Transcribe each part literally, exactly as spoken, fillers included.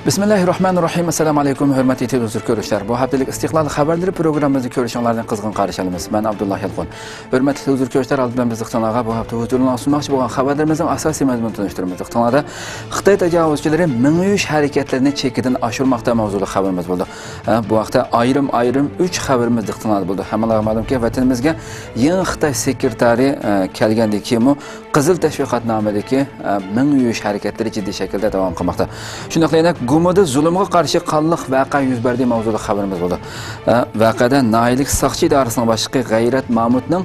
بىسمىللاھىررەھمانىررەھىم. ئەسسالامۇ ئەلەيكۇم، ھۆرمەتلىك تېلېۋىزور كۆرۈشلەر. بۇ ھەپتىلىك ئىستىقلال خەۋەرلىرى پروگراممىمىزنى كۆرۈشۈڭلارنى قىزغىن قارشى ئالىمىز. مەن ئابدۇللا يالقۇن. ھۆرمەتلىك تېلېۋىزور كۆرۈشلەر، ئالدى بىلەن بىز دىققىتىڭلارغا بۇ ھەپتە ھۇزۇرۇڭلارغا سۇنماقچى بولغان خەۋەرلىرىمىزنىڭ ئاساسىي مەزمۇنىنى تونۇشتۇرىمىز. دىققىتىڭلاردا، خىتاي تاجاۋۇزچىلىرى مېڭە يۇيۇش ھەرىكەتلىرىنى چېكىدىن ئاشۇرماقتا ماۋزۇلۇق خەۋىرىمىز بولىدۇ. ھە، بۇ ھەقتە ئايرىم-ئايرىم ئۈچ خەۋىرىمىز دىققىتىڭلاردا بولىدۇ. ھەممىڭلارغا مەلۇمكى، ۋەتىنىمىزگە يېڭى خىتاي سېكرېتارى، ئە، كەلگەندىن كېيىنمۇ قىزىل تەشۋىقات نامىدىكى، ئە، مېڭە يۇيۇش ھەرىكەتلىرى جىددىي شەكىلدە داۋام قىلماقتا. شۇنداقلا يەنە گۇمىدا زۇلۇمغا قارشى قانلىق ۋەقە يۈز بەردى ماۋزۇلۇق خەۋىرىمىز بولىدۇ. ئە، ۋەقەدە ناھىيەلىك ساقچى ئىدارىسىنىڭ باشلىقى غەيرەت مامۇتنىڭ،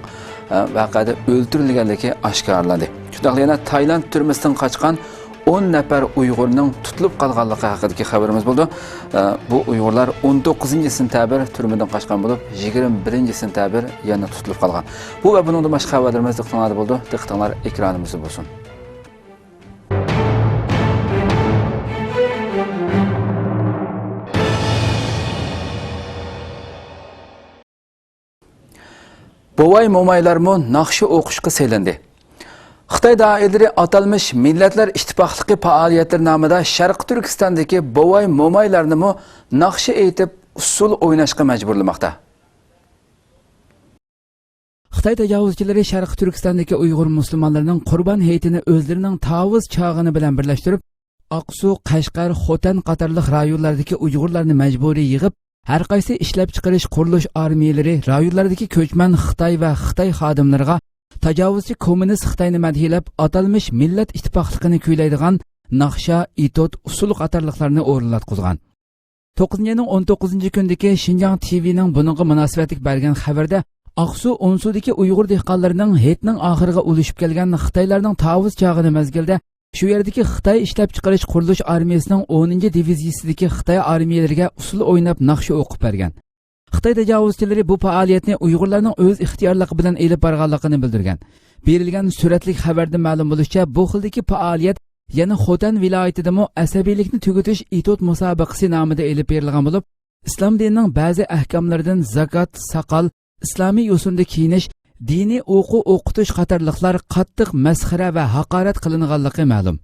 ئە، ۋەقەدە ئۆلتۈرۈلگەنلىكى ئاشكارىلاندى. شۇنداقلا يەنە تايلاند تۈرمىسىدىن قاچقان ئون نەپەر ئۇيغۇرنىڭ تۇتۇلۇپ قالغانلىقى ھەققىدىكى خەۋىرىمىز بولىدۇ. ئە، بۇ ئۇيغۇرلار ئون توققۇزىنچى سېنتەبىر تۈرمىدىن قاچقان بولۇپ، يىگىرمە بىرىنچى سېنتەبىر يەنە تۇتۇلۇپ قالغان. بۇ ۋە بۇنىڭدىن باشقا خەۋەرلىرىمىز دىققىتىڭلاردا بولىدۇ. دىققىتىڭلار ئېكرانىمىزدا بولسۇن. بوۋاي-مومايلارمۇ ناخشا ئوقۇشقا سېلىندى. خىتاي دائىرىلىرى ئاتالمىش مىللەتلەر ئىتتىپاقلىقى پائالىيەتلىرى نامىدا شەرقىي تۈركىستاندىكى بوۋاي-مومايلارنىمۇ ناخشا ئېيتىپ، ئۇسسۇل ئويناشقا مەجبۇرلىماقتا. خىتاي تاجاۋۇزچىلىرى شەرقىي تۈركىستاندىكى ئۇيغۇر مۇسۇلمانلىرىنىڭ قۇربان ھېيتىنى ئۆزلىرىنىڭ تاۋۇز چاغىنى بىلەن بىرلەشتۈرۈپ، ئاقسۇ، قەشقەر، خوتەن قاتارلىق رايونلاردىكى ئۇيغۇرلارنى مەجبۇرىي يىغىپ، ھەرقايسى ئىشلەپچىقىرىش قۇرۇلۇش ئارمىيەلىرى رايونلاردىكى كۆچمەن خىتاي ۋە خىتاي خادىملىرىغا تاجاۋۇزچى كوممۇنىست خىتاينى مەدھىيەلەپ، ئاتالمىش مىللەت ئىتتىپاقلىقىنى كۈيلەيدىغان ناخشا، ئېتوت، ئۇسسۇل قاتارلىقلارنى ئورۇنلاتقۇزغان. توققۇزىنچى ئاينىڭ ئون توققۇزىنچى كۈنىدىكى شىنجاڭ تىۋىنىڭ بۇنىڭغا مۇناسىۋەتلىك بەرگەن خەۋىرىدە، ئاقسۇ ئونسۇدىكى ئۇيغۇر دېھقانلىرىنىڭ ھېيتنىڭ ئاخىرىغا ئۇلىشىپ كەلگەن خىتايلارنىڭ تاۋۇز چاغىنى مەزگىلدە شۇ يەردىكى خىتاي ئىشلەپچىقىرىش قۇرۇلۇش ئارمىيەسىنىڭ ئونىنچى دىۋىزىيىسىدىكى خىتاي ئارمىيەلىرىگە ئۇسسۇل ئويناپ ناخشا ئوقۇپ بەرگەن. خىتاي تاجاۋۇزچىلىرى بۇ پائالىيەتنى ئۇيغۇرلارنىڭ ئۆز ئىختىيارلىقى بىلەن ئېلىپ بارغانلىقىنى بىلدۈرگەن. بېرىلگەن سۈرەتلىك خەۋەردىن مەلۇم بولۇشىچە، بۇ خىلدىكى پائالىيەت يەنە خوتەن ۋىلايىتىدىمۇ ئەسەبىيلىكنى تۈگىتىش ئېتوت مۇسابىقىسى نامىدا ئېلىپ بېرىلغان بولۇپ، ئىسلام دىنىنىڭ بەزى ئەھكاملىرىدىن زاكات، ساقال، ئىسلامىي يوسۇندا كىيىنىش، دىنىي ئوقۇ ئوقۇتۇش قاتارلىقلار قاتتىق مەسخىرە ۋە ھاقارەت قىلىنغانلىقى مەلۇم.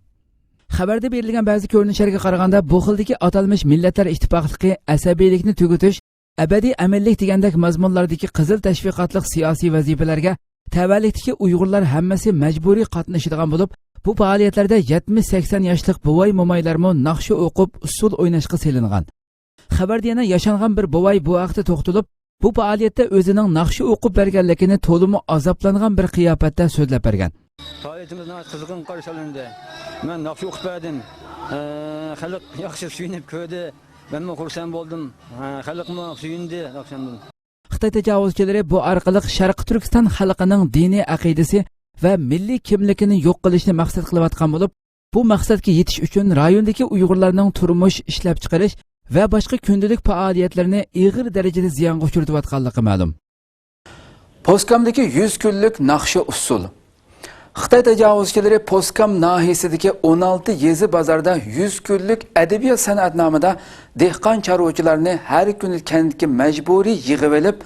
خەۋەردە بېرىلگەن بەزى كۆرۈنۈشلەرگە قارىغاندا، بۇ خىلدىكى ئاتالمىش مىللەتلەر ئىتتىپاقلىقى، ئەسەبىيلىكنى تۈگىتىش، ئەبەدىي ئەمىنلىك دېگەندەك مەزمۇنلاردىكى قىزىل تەشۋىقاتلىق سىياسىي ۋەزىپىلەرگە تەۋەلىكتىكى ئۇيغۇرلار ھەممىسى مەجبۇرىي قاتنىشىدىغان بولۇپ، بۇ پائالىيەتلەردە يەتمىش سەكسەن ياشلىق بوۋاي-مومايلارمۇ ناخشا ئوقۇپ، ئۇسسۇل ئويناشقا سېلىنغان. خەۋەردە يەنە ياشانغان بىر بوۋاي بۇ ھەقتە توختىلىپ، بۇ پائالىيەتتە ئۆزىنىڭ ناخشا ئوقۇپ بەرگەنلىكىنى تولىمۇ ئازابلانغان بىر قىياپەتتە سۆزلەپ بەرگەن. پائالىيىتىمىز ناھايىتى قىزغىن قارشى ئالىندى. مەن ناخشا ئوقۇپ بەردىم. ئە، خەلق ياخشى سۆيۈنۈپ كۆردى. مەنمۇ خۇرسەن بولدۇم. ئە، خەلقمۇ سۆيۈندى ناخشامدىن. خىتاي تاجاۋۇزچىلىرى بۇ ئارقىلىق شەرقىي تۈركىستان خەلقىنىڭ دىنىي ئەقىدىسى ۋە مىللىي كىملىكىنى يوق قىلىشنى مەقسەت قىلىۋاتقان بولۇپ، بۇ مەقسەتكە يېتىش ئۈچۈن رايوندىكى ئۇيغۇرلارنىڭ تۇرمۇش، ئىشلەپچىقىرىش ۋە باشقا كۈندىلىك پائالىيەتلىرىنى ئېغىر دەرىجىدە زىيانغا ئۇچرىتىۋاتقانلىقى مەلۇم. پوسكامدىكى يۈز كۈنلۈك ناخشا ئۇسسۇل. خىتاي تاجاۋۇزچىلىرى پوسكام ناھىيەسىدىكى ئون ئالتە يېزا بازاردا يۈز كۈنلۈك ئەدەبىيات سەنئەت نامىدا دېھقان چارۋىچىلارنى ھەر كۈنى كەنتكە مەجبۇرىي يىغىۋېلىپ،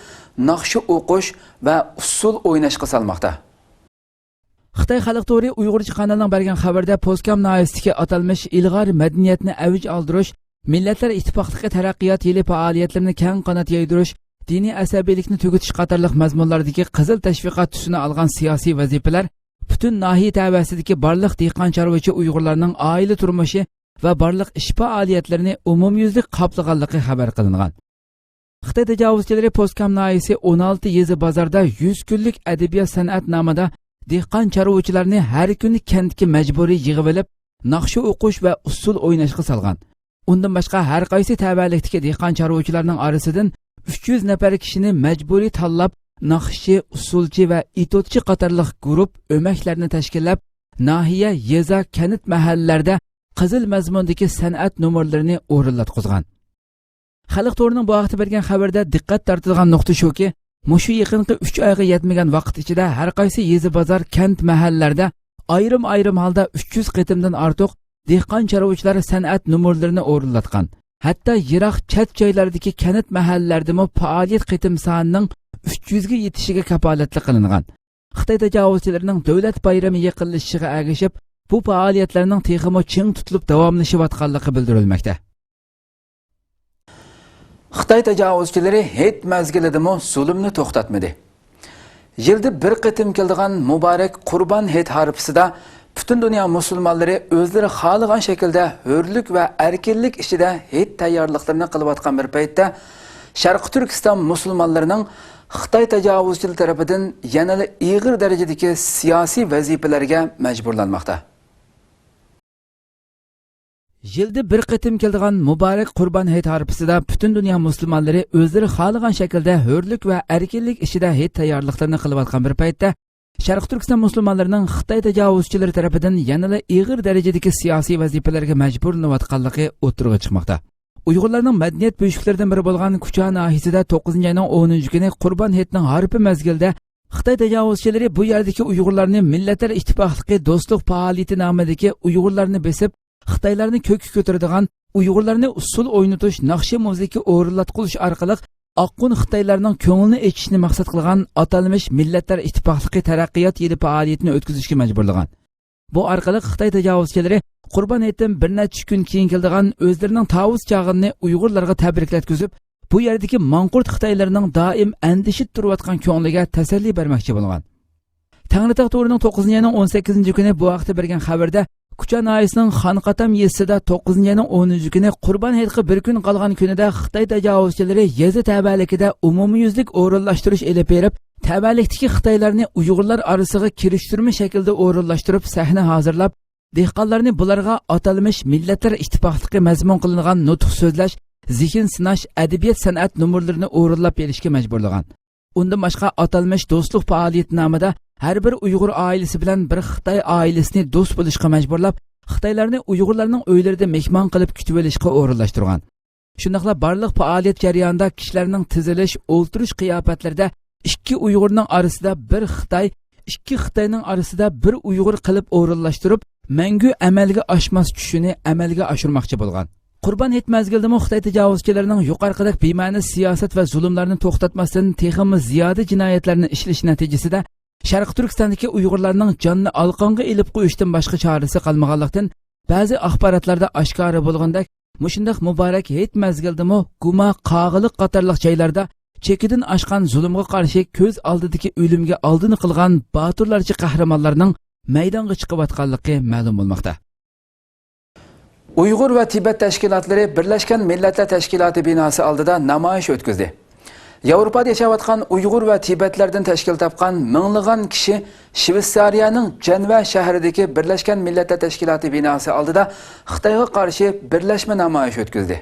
ناخشا ئوقۇش ۋە ئۇسسۇل ئويناشقا سالماقتا. خىتاي خەلق تورى ئۇيغۇرچە قانىلىنىڭ بەرگەن خەۋىرىدە، پوسكام ناھىيەسىدىكى ئاتالمىش ئىلغار مەدەنىيەتنى ئەۋج ئالدۇرۇش، مىللەتلەر ئىتتىپاقلىقى تەرەققىيات يىلى پائالىيەتلىرىنى كەڭ قانات يايدۇرۇش، دىنىي ئەسەبىيلىكنى تۈگىتىش قاتارلىق مەزمۇنلاردىكى قىزىل تەشۋىقات تۈسىنى ئالغان سىياسىي ۋەزىپىلەر پۈتۈن ناھىيە تەۋەسىدىكى بارلىق دېھقان چارۋىچى ئۇيغۇرلارنىڭ ئائىلە تۇرمۇشى ۋە بارلىق ئىش پائالىيەتلىرىنى ئومۇميۈزلۈك قاپلىغانلىقى خەۋەر قىلىنغان. خىتاي تاجاۋۇزچىلىرى پوسكام ناھىيەسى ئون ئالتە يېزا بازاردا يۈز كۈنلۈك ئەدەبىيات سەنئەت نامىدا دېھقان چارۋىچىلارنى ھەر كۈنى كەنتكە مەجبۇرىي يىغىۋېلىپ، ناخشا ئوقۇش ۋە ئۇسسۇل ئويناشقا سالغان. ئۇندىن باشقا، ھەر قايسى تەۋەلىكتىكى دېھقان چارۋىچىلارنىڭ ئارىسىدىن ئۈچ يۈز نەپەر كىشىنى مەجبۇرىي تاللاپ، ناخشىچى، ئۇسسۇلچى ۋە ئېتوتچى قاتارلىق گۇرۇپ، ئۆمەكلەرنى تەشكىللەپ، ناھىيە، يېزا، كەنت، مەھەللىلەردە قىزىل مەزمۇندىكى سەنئەت نومۇرلىرىنى ئورۇنلاتقۇزغان. خەلق تورىنىڭ بۇ ھەقتە بەرگەن خەۋىرىدە دىققەت تارتىدىغان نۇقتا شۇكى، مۇشۇ يېقىنقى ئۈچ ئايغا يەتمىگەن ۋاقىت ئىچىدە ھەر قايسى يېزا بازار، كەنت، مەھەللىلەردە ئايرىم-ئايرىم ھالدا ئۈچ يۈز قېتىمدىن ئارتۇق دېھقان چارۋىچىلار سەنئەت نومۇرلىرىنى ئورۇنلاتقان. ھەتتا يىراق چەت جايلاردىكى كەنت، مەھەللىلەردىمۇ پائالىيەت قېتىم سانىنىڭ ئۈچ يۈزگە يېتىشىگە كاپالەتلىك قىلىنغان. خىتاي تاجاۋۇزچىلىرىنىڭ دۆلەت بايرىمى يېقىنلىشىشىغا ئەگىشىپ، بۇ پائالىيەتلەرنىڭ تېخىمۇ چىڭ تۇتۇلۇپ داۋاملىشىۋاتقانلىقى بىلدۈرۈلمەكتە. خىتاي تاجاۋۇزچىلىرى ھېيت مەزگىلىدىمۇ زۇلۇمنى توختاتمىدى. يىلدا بىر قېتىم كېلىدىغان مۇبارەك قۇربان ھېيت ھارپىسىدا پۈتۈن دۇنيا مۇسۇلمانلىرى ئۆزلىرى خالىغان شەكىلدە ھۆرلۈك ۋە ئەركىنلىك ئىچىدە ھېيت تەييارلىقلىرىنى قىلىۋاتقان بىر پەيتتە، شەرقىي تۈركىستان مۇسۇلمانلىرىنىڭ خىتاي تاجاۋۇزچىلىرى تەرىپىدىن يەنىلا ئېغىر دەرىجىدىكى سىياسىي ۋەزىپىلەرگە مەجبۇرلانماقتا. يىلدا بىر قېتىم كېلىدىغان مۇبارەك قۇربان ھېيت ھارپىسىدا پۈتۈن دۇنيا مۇسۇلمانلىرى ئۆزلىرى خالىغان شەكىلدە ھۆرلۈك ۋە ئەركىنلىك ئىچىدە ھېيت تەييارلىقلىرىنى قىلىۋاتقان بىر پەيتتە، شەرقىي تۈركىستان مۇسۇلمانلىرىنىڭ خىتاي تاجاۋۇزچىلىرى تەرىپىدىن يەنىلا ئېغىر دەرىجىدىكى سىياسىي ۋەزىپىلەرگە مەجبۇرلىنىۋاتقانلىقى ئوتتۇرىغا چىقماقتا. ئۇيغۇرلارنىڭ مەدەنىيەت بۆشۈكلىرىدىن بىرى بولغان كۇچا ناھىيەسىدە توققۇزىنچى ئاينىڭ ئونىنچى كۈنى قۇربان ھېيتنىڭ ھارپا مەزگىلىدە خىتاي تاجاۋۇزچىلىرى بۇ يەردىكى ئۇيغۇرلارنى مىللەتلەر ئىتتىپاقلىقى دوستلۇق پائالىيىتى نامىدىكى ئۇيغۇرلارنى بېسىپ، خىتايلارنى كۆككە كۆتۈرىدىغان، ئۇيغۇرلارنى ئۇسسۇل ئوينىتىش، ناخشا مۇزىكا ئورۇنلاتقۇزۇش ئارقىلىق ئاققۇن خىتايلارنىڭ كۆڭلىنى ئېچىشنى مەقسەت قىلغان ئاتالمىش مىللەتلەر ئىتتىپاقلىقى تەرەققىيات يىلى پائالىيىتىنى ئۆتكۈزۈشكە مەجبۇرلىغان. بۇ ئارقىلىق خىتاي تاجاۋۇزچىلىرى قۇربان ھېيتتىن بىر نەچچە كۈن كېيىن كېلىدىغان ئۆزلىرىنىڭ تاۋۇز چاغىنىنى ئۇيغۇرلارغا تەبرىكلەتكۈزۈپ، بۇ يەردىكى ماڭقۇرت خىتايلىرىنىڭ دائىم ئەندىشىدە تۇرۇۋاتقان كۆڭلىگە تەسەللى بەرمەكچى بولغان. تەڭرىتاغ تورىنىڭ توققۇزىنچى ئاينىڭ ئون سەككىزىنچى كۈنى بۇ ھەقتە بەرگەن خەۋىرىدە، كۇچا ناھىيەسىنىڭ خانقاتام يېزىسىدا توققۇزىنچى ئاينىڭ ئونىنچى كۈنى قۇربان ھېيتقا بىر كۈن قالغان كۈنىدە خىتاي تاجاۋۇزچىلىرى يېزا تەۋەلىكىدە ئومۇميۈزلۈك ئورۇنلاشتۇرۇش ئېلىپ بېرىپ، تەۋەلىكتىكى خىتايلارنى ئۇيغۇرلار ئارىسىغا كىرىشتۈرمە شەكلىدە ئورۇنلاشتۇرۇپ، سەھنە ھازىرلاپ، دېھقانلارنى بۇلارغا ئاتالمىش مىللەتلەر ئىتتىپاقلىقى مەزمۇن قىلىنغان نۇتۇق سۆزلەش، زېھىن سىناش، ئەدەبىيات-سەنئەت نومۇرلىرىنى ئورۇنلاپ بېرىشكە مەجبۇرلىغان. ئۇندىن باشقا، ئاتالمىش دوستلۇق پائالىيىتى نامىدا ھەر بىر ئۇيغۇر ئائىلىسى بىلەن بىر خىتاي ئائىلىسىنى دوست بولۇشقا مەجبۇرلاپ، خىتايلارنى ئۇيغۇرلارنىڭ ئۆيلىرىدە مېھمان قىلىپ كۈتۈۋېلىشقا ئورۇنلاشتۇرغان. شۇنداقلا بارلىق پائالىيەت جەريانىدا كىشىلەرنىڭ تىزىلىش، ئولتۇرۇش قىياپەتلىرىدە ئىككى ئۇيغۇرنىڭ ئارىسىدا بىر خىتاي، ئىككى خىتاينىڭ ئارىسىدا بىر ئۇيغۇر قىلىپ ئورۇنلاشتۇرۇپ، مەڭگۈ ئەمەلگە ئاشماس چۈشىنى ئەمەلگە ئاشۇرماقچى بولغان. قۇربان ھېيت مەزگىلىدىمۇ خىتاي تاجاۋۇزچىلىرىنىڭ يۇقىرىقىدەك بىمەنە سىياسەت ۋە زۇلۇملارنى توختاتماستىن، تېخىمۇ زىيادە جىنايەتلەرنى ئىشلىشى نەتىجىسىدە، شەرقىي تۈركىستاندىكى ئۇيغۇرلارنىڭ جانىنى ئالىقانغا ئېلىپ قويۇشتىن باشقا چارىسى قالمىغانلىقتىن، بەزى ئاخباراتلاردا ئاشكارا بولغاندەك، مۇشۇنداق مۇبارەك ھېيت مەزگىلىدىمۇ گۇما، قاغىلىق قاتارلىق جايلاردا چېكىدىن ئاشقان زۇلۇمغا قارشى كۆز ئالدىدىكى ئۆلۈمگە ئالدىنى قىلغان باتۇرلارچە قەھرىمانلارنىڭ مەيدانغا چىقىۋاتقانلىقى مەلۇم بولماقتا. ئۇيغۇر ۋە تىبەت تەشكىلاتلىرى بىرلەشكەن مىللەتلەر تەشكىلاتى بىناسى ئالدىدا نامايىش ئۆتكۈزدى. ياۋروپادا ياشاۋاتقان ئۇيغۇر ۋە تىبەتلەردىن تەشكىل تاپقان مىڭلىغان كىشى شۋېتسارىيەنىڭ جەنۋە شەھىرىدىكى بىرلەشكەن مىللەتلەر تەشكىلاتى بىناسى ئالدىدا خىتايغا قارشى بىرلەشمە نامايىش ئۆتكۈزدى.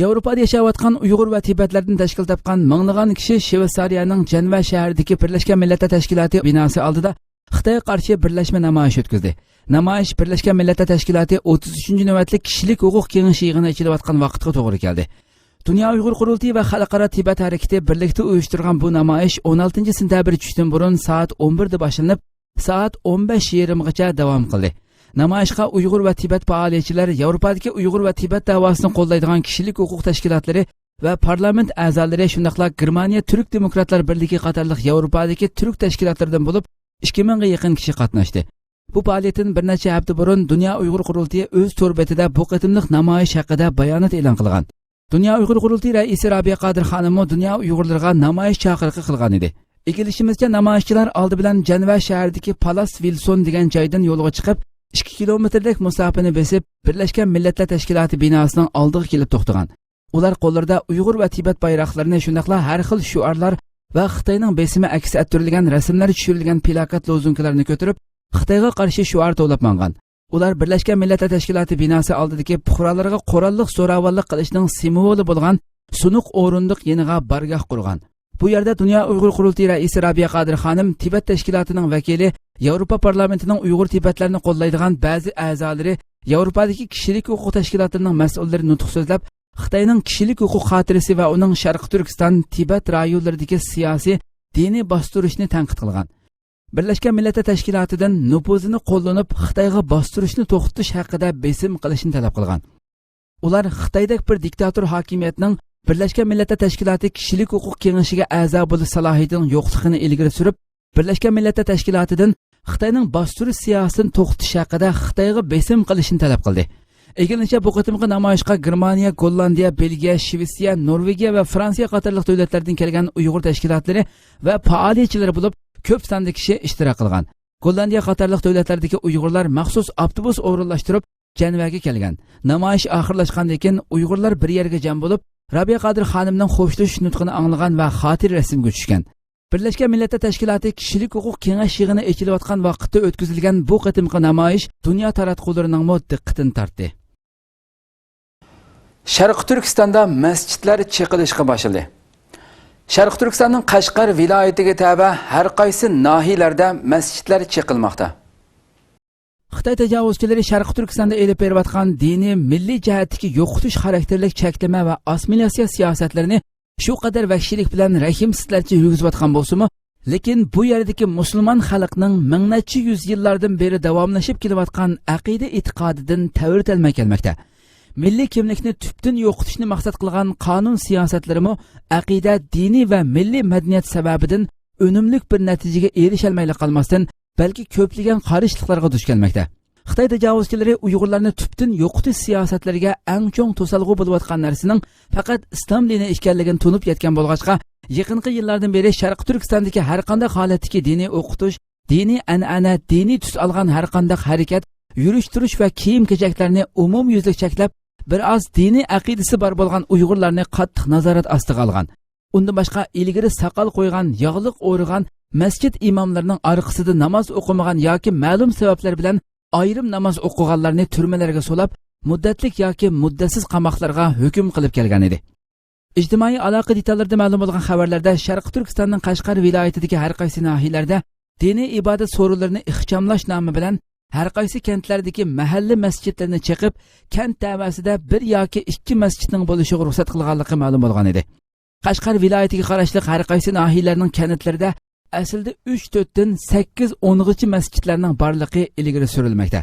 ياۋروپادا ياشاۋاتقان ئۇيغۇر ۋە تىبەتلەردىن تەشكىل تاپقان مىڭلىغان كىشى شۋېتسارىيەنىڭ جەنۋە شەھىرىدىكى بىرلەشكەن مىللەتلەر تەشكىلاتى بىناسى ئالدىدا خىتايغا قارشى بىرلەشمە نامايىش ئۆتكۈزدى. نامايىش بىرلەشكەن مىللەتلەر تەشكىلاتى ئوتتۇز ئۈچىنچى نۆۋەتلىك كىشىلىك ھوقۇق كېڭىشى يىغىنى ئېچىلىۋاتقان ۋاقىتقا توغرا كەلدى. دۇنيا ئۇيغۇر قۇرۇلتىيى ۋە خەلقئارا تىبەت ھەرىكىتى بىرلىكتە ئۇيۇشتۇرغان بۇ نامايىش ئون ئالتىنچى سېنتەبىر چۈشتىن بۇرۇن سائەت ئون بىردە باشلىنىپ، سائەت ئون بەش يېرىمغىچە داۋام قىلدى. نامايىشقا ئۇيغۇر ۋە تىبەت پائالىيەتچىلەر، ياۋروپادىكى ئۇيغۇر ۋە تىبەت دەۋاسىنى قوللايدىغان كىشىلىك ھوقۇق تەشكىلاتلىرى ۋە پارلامېنت ئەزالىرى، شۇنداقلا گېرمانىيە تۈرك دېموكراتلار بىرلىكى قاتارلىق ياۋروپادىكى تۈرك تەشكىلاتلىرىدىن بولۇپ ئىككى مىڭغا يېقىن كىشى قاتناشتى. بۇ پائالىيەتتىن بىر نەچچە ھەپتە بۇرۇن دۇنيا ئۇيغۇر قۇرۇلتىيى ئۆز تور بېتىدە بۇ قېتىملىق نامايىش ھەققىدە بايانات ئېلان قىلغان. دۇنيا ئۇيغۇر قۇرۇلتىيى رەئىسى رابىيە قادىر خانىممۇ دۇنيا ئۇيغۇرلىرىغا نامايىش چاقىرىقى قىلغانىدى. ئىگىلىشىمىزچە، نامايىشچىلار ئالدى بىلەن جەنۋە شەھىرىدىكى پالاس ۋىلسون دېگەن جايدىن يولغا چىقىپ، ئىككى كىلومېتىردەك مۇساپىنى بېسىپ، بىرلەشكەن مىللەتلەر تەشكىلاتى بىناسىنىڭ ئالدىغا كېلىپ توختىغان. ئۇلار قوللىرىدا ئۇيغۇر ۋە تىبەت بايراقلىرىنى، شۇنداقلا ھەر خىل شوئارلار ۋە خىتاينىڭ بېسىمى ئەكس ئەتتۈرۈلگەن رەسىملەر چۈشۈرۈلگەن پىلاكات، لوزۇنكىلارنى كۆتۈرۈپ، خىتايغا قارشى شوئار توۋلاپ ماڭغان. ئۇلار بىرلەشكەن مىللەتلەر تەشكىلاتى بىناسى ئالدىدىكى پۇقرالارغا قوراللىق زوراۋانلىق قىلىشنىڭ سىمۋولى بولغان سۇنۇق ئورۇندۇق يېنىغا بارگاھ قۇرغان. بۇ يەردە دۇنيا ئۇيغۇر قۇرۇلتىيى رەئىسى رابىيە قادىر خانىم، تىبەت تەشكىلاتىنىڭ ۋەكىلى، ياۋروپا پارلامېنتىنىڭ ئۇيغۇر تىبەتلەرنى قوللايدىغان بەزى ئەزالىرى، ياۋروپادىكى كىشىلىك ھوقۇق تەشكىلاتلىرىنىڭ مەسئۇللىرى نۇتۇق سۆزلەپ، خىتاينىڭ كىشىلىك ھوقۇق خاتىرىسى ۋە ئۇنىڭ شەرقىي تۈركىستان، تىبەت رايونلىرىدىكى سىياسىي، دىنىي باستۇرۇشنى تەنقىد قىلغان. بىرلەشكەن مىللەتلەر تەشكىلاتىدىن نوپۇزىنى قوللىنىپ خىتايغا باستۇرۇشنى توختىتىش ھەققىدە بېسىم قىلىشنى تەلەپ قىلغان. ئۇلار خىتايدەك بىر دىكتاتور ھاكىمىيەتنىڭ بىرلەشكەن مىللەتلەر تەشكىلاتى كىشىلىك ھوقۇق كېڭىشىگە ئەزا بولۇش سالاھىيىتىنىڭ يوقلۇقىنى ئىلگىرى سۈرۈپ، بىرلەشكەن مىللەتلەر تەشكىلاتىدىن خىتاينىڭ باستۇرۇش سىياسىتىنى توختىتىش ھەققىدە خىتايغا بېسىم قىلىشنى تەلەپ قىلدى. ئىگىلىنىشىچە، بۇ قېتىمقى نامايىشقا گېرمانىيە، گوللاندىيە، بېلگىيە، شىۋېتسىيە، نورۋېگىيە ۋە فرانسىيە قاتارلىق دۆلەتلەردىن كەلگەن ئۇيغۇر تەشكىلاتلىرى ۋە پائالىيەتچىلىرى بولۇپ، كۆپ ساندا كىشى ئىشتىراك قىلغان. گوللاندىيە قاتارلىق دۆلەتلەردىكى ئۇيغۇرلار مەخسۇس ئاپتوبۇس ئورۇنلاشتۇرۇپ، جەنۋەگە كەلگەن. نامايىش ئاخىرلاشقاندىن كېيىن، ئۇيغۇرلار بىر يەرگە جەم بولۇپ، رابىيە قادىر خانىمنىڭ خوشلىشىش نۇتقىنى ئاڭلىغان ۋە خاتىرە رەسىمگە چۈشكەن. بىرلەشكەن مىللەتلەر تەشكىلاتى كىشىلىك ھوقۇق كېڭەش يىغىنى ئېچىلىۋاتقان ۋاقىتتا ئۆتكۈزۈلگەن بۇ قېتىمقى نامايىش دۇنيا تاراتقۇلىرىنىڭمۇ دىققىتىنى تارتتى. شەرقىي تۈركىستاندا مەسچىتلەر چېقىلىشقا باشلىدى. شەرقىي تۈركىستاننىڭ قەشقەر ۋىلايىتىگە تەۋە ھەر قايسى ناھىيەلەردە مەسچىتلەر چېقىلماقتا. خىتاي تاجاۋۇزچىلىرى شەرقىي تۈركىستاندا ئېلىپ بېرىۋاتقان دىنىي، مىللىي جەھەتتىكى يوقىتىش خاراكتېرلىك چەكلىمە ۋە ئاسسىمىلياتسىيە سىياسەتلىرىنى شۇ قەدەر ۋەھشىيلىك بىلەن رەھىمسىزلەرچە يۈرگۈزۈۋاتقان بولسىمۇ، لېكىن بۇ يەردىكى مۇسۇلمان خەلقنىڭ مىڭ نەچچە يۈز يىللاردىن بېرى داۋاملىشىپ كېلىۋاتقان ئەقىدە ئېتىقادىدىن تەۋرىتەلمەي كەلمەكتە. مىللىي كىملىكنى تۈپتىن يوقىتىشنى مەقسەت قىلغان قانۇن سىياسەتلىرىمۇ ئەقىدە، دىنىي ۋە مىللىي مەدەنىيەت سەۋەبىدىن ئۈنۈملۈك بىر نەتىجىگە ئېرىشەلمەيلا قالماستىن، بەلكى كۆپلىگەن قارشىلىقلارغا دۇچ كەلمەكتە. خىتاي تاجاۋۇزچىلىرى ئۇيغۇرلارنى تۈپتىن يوقىتىش سىياسەتلىرىگە ئەڭ چوڭ توسالغۇ بولۇۋاتقان نەرسىنىڭ پەقەت ئىسلام دىنى ئىكەنلىكىنى تونۇپ يەتكەن بولغاچقا، يېقىنقى يىللاردىن بېرى شەرقىي تۈركىستاندىكى ھەرقانداق ھالەتتىكى دىنىي ئوقۇتۇش، دىنىي ئەنئەنە، دىنىي تۈس ئالغان ھەرقانداق ھەرىكەت، يۈرۈش-تۇرۇش ۋە كىيىم-كېچەكلەرنى ئومۇميۈزلۈك چەكلەپ، بىر ئاز دىنىي ئەقىدىسى بار بولغان ئۇيغۇرلارنى قاتتىق نازارەت ئاستىغا ئالغان. ئۇندىن باشقا، ئىلگىرى ساقال قويغان، ياغلىق ئورىغان، مەسچىت ئىماملىرىنىڭ ئارقىسىدا ناماز ئوقۇمىغان ياكى مەلۇم سەۋەبلەر بىلەن ئايرىم ناماز ئوقۇغانلارنى تۈرمىلەرگە سولاپ، مۇددەتلىك ياكى مۇددەتسىز قاماقلارغا ھۆكۈم قىلىپ كەلگەن ئىدى. ئىجتىمائىي ئالاقە دېتاللىرىدا مەلۇم بولغان خەۋەرلەردە، شەرقىي تۈركىستاننىڭ قەشقەر ۋىلايىتىدىكى ھەر قايسى ناھىيەلەردە دىنىي ئىبادەت سورۇنلىرىنى ئىخچاملاش نامى بىلەن ھەر قايسى كەنتلەردىكى مەھەللە مەسچىتلىرىنى چېقىپ، كەنت دەۋەسىدە بىر ياكى ئىككى مەسچىتنىڭ بولۇشىغا رۇخسەت قىلغانلىقى مەلۇم بولغان ئىدى. قەشقەر ۋىلايىتىگە قاراشلىق ھەر قايسى ناھىيەلەرنىڭ كەنتلىرىدە ئەسلىدە ئۈچ تۆتتىن سەككىز ئونغىچە مەسچىتلەرنىڭ بارلىقى ئىلگىرى سۈرۈلمەكتە.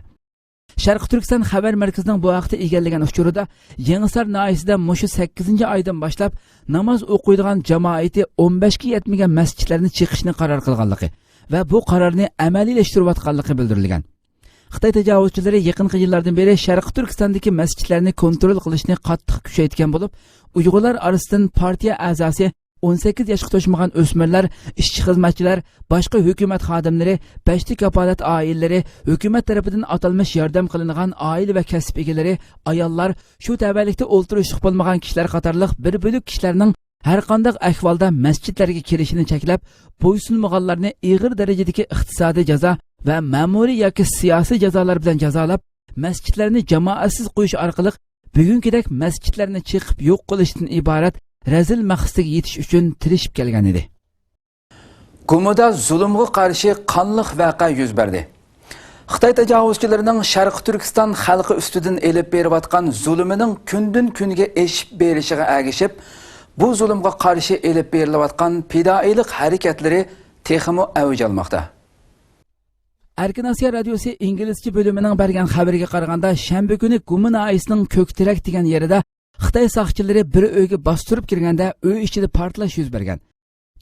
شەرقىي تۈركىستان خەۋەر مەركىزىنىڭ بۇ ھەقتە ئىگىلىگەن ئۇچۇرىدا، يېڭىسار ناھىيەسىدە مۇشۇ سەككىزىنچى ئايدىن باشلاپ ناماز ئوقۇيدىغان جامائىتى ئون بەشكە يەتمىگەن مەسچىتلەرنى چېقىشنى قارار قىلغانلىقى ۋە بۇ قارارنى ئەمەلىيلەشتۈرۈۋاتقانلىقى بىلدۈرۈلگەن. خىتاي تاجاۋۇزچىلىرى يېقىنقى يىللاردىن بېرى شەرقىي تۈركىستاندىكى مەسچىتلەرنى كونترول قىلىشنى قاتتىق كۈچەيتكەن بولۇپ، ئۇيغۇرلار ئارىسىدىن پارتىيە ئەزاسى، ئون سەككىز ياشقا توشمىغان ئۆسمۈرلەر، ئىشچى-خىزمەتچىلەر، باشقا ھۆكۈمەت خادىملىرى، بەشتە كاپالەت ئائىلىلىرى، ھۆكۈمەت تەرىپىدىن ئاتالمىش ياردەم قىلىنغان ئائىلە ۋە كەسىپ ئىگىلىرى، ئاياللار، شۇ تەۋەلىكتە ئولتۇرۇشلۇق بولمىغان كىشىلەر قاتارلىق بىر بۆلەك كىشىلەرنىڭ ھەرقانداق ئەھۋالدا مەسچىتلەرگە كىرىشىنى چەكلەپ، بويسۇنمىغانلارنى ئېغىر دەرىجىدىكى ئىقتىسادىي جازا ۋە مەمۇرىي ياكى سىياسىي جازالار بىلەن جازالاپ، مەسچىتلەرنى جامائەتسىز قويۇش ئارقىلىق بۈگۈنكىدەك مەسچىتلەرنى چېقىپ يوق قىلىشتىن ئىبارەت رەزىل مەقسىتىگە يېتىش ئۈچۈن تىرىشىپ كەلگەن ئىدى. گۇمىدا زۇلۇمغا قارشى قانلىق ۋەقە يۈز بەردى. خىتاي تاجاۋۇزچىلىرىنىڭ شەرقىي تۈركىستان خەلقى ئۈستىدىن ئېلىپ بېرىۋاتقان زۇلۇمىنىڭ كۈندىن-كۈنگە ئېشىپ بېرىشىغا ئەگىشىپ، بۇ زۇلۇمغا قارشى ئېلىپ بېرىلىۋاتقان پىدائىيلىق ھەرىكەتلىرى تېخىمۇ ئەۋج ئالماقتا. ئەركىن ئاسىيا رادىيوسى ئىنگلىزچە بۆلۈمىنىڭ بەرگەن خەۋىرىگە قارىغاندا، شەنبە كۈنى گۇما ناھىيەسىنىڭ كۆكتېرەك دېگەن يېرىدە خىتاي ساقچىلىرى بىر ئۆيگە باستۇرۇپ كىرگەندە، ئۆي ئىچىدە پارتلاش يۈز بەرگەن.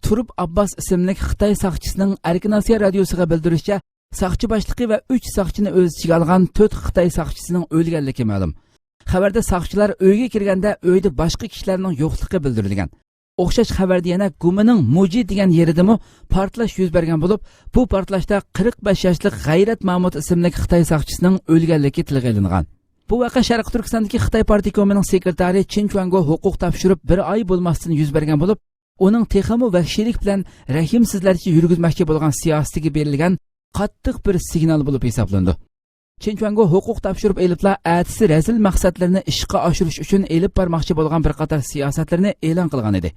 تۇرۇپ ئابباس ئىسىملىك خىتاي ساقچىسىنىڭ ئەركىن ئاسىيا رادىيوسىغا بىلدۈرۈشىچە، ساقچى باشلىقى ۋە ئۈچ ساقچىنى ئۆز ئىچىگە ئالغان تۆت خىتاي ساقچىسىنىڭ ئۆلگەنلىكى مەلۇم. خەۋەردە ساقچىلار ئۆيگە كىرگەندە، ئۆيدە باشقا كىشىلەرنىڭ يوقلۇقى بىلدۈرۈلگەن. ئوخشاش خەۋەردە يەنە گۇمىنىڭ مۇجى دېگەن يېرىدىمۇ پارتلاش يۈز بەرگەن بولۇپ، بۇ پارتلاشتا قىرىق بەش ياشلىق غەيرەت مامۇت ئىسىملىك خىتاي ساقچىسىنىڭ ئۆلگەنلىكى تىلغا ئېلىنغان. بۇ ۋەقە شەرقىي تۈركىستاندىكى خىتاي پارتكومىنىڭ سېكرېتارى چىن چۈەنگو ھوقۇق تاپشۇرۇپ بىر ئاي بولماستىن يۈز بەرگەن بولۇپ، ئۇنىڭ تېخىمۇ ۋەھشىيلىك بىلەن رەھىمسىزلەرچە يۈرگۈزمەكچى بولغان سىياسىتىگە بېرىلگەن قاتتىق بىر سىگنال بولۇپ ھېسابلىنىدۇ. چىن چۈەنگو ھوقۇق تاپشۇرۇپ ئېلىپلا، ئەتىسى رەزىل مەقسەتلىرىنى ئىشقا ئاشۇرۇش ئۈچۈن ئېلىپ بارماقچى بولغان بىر قاتار سىياسەتلىرىنى ئېلان قىلغان ئىدى.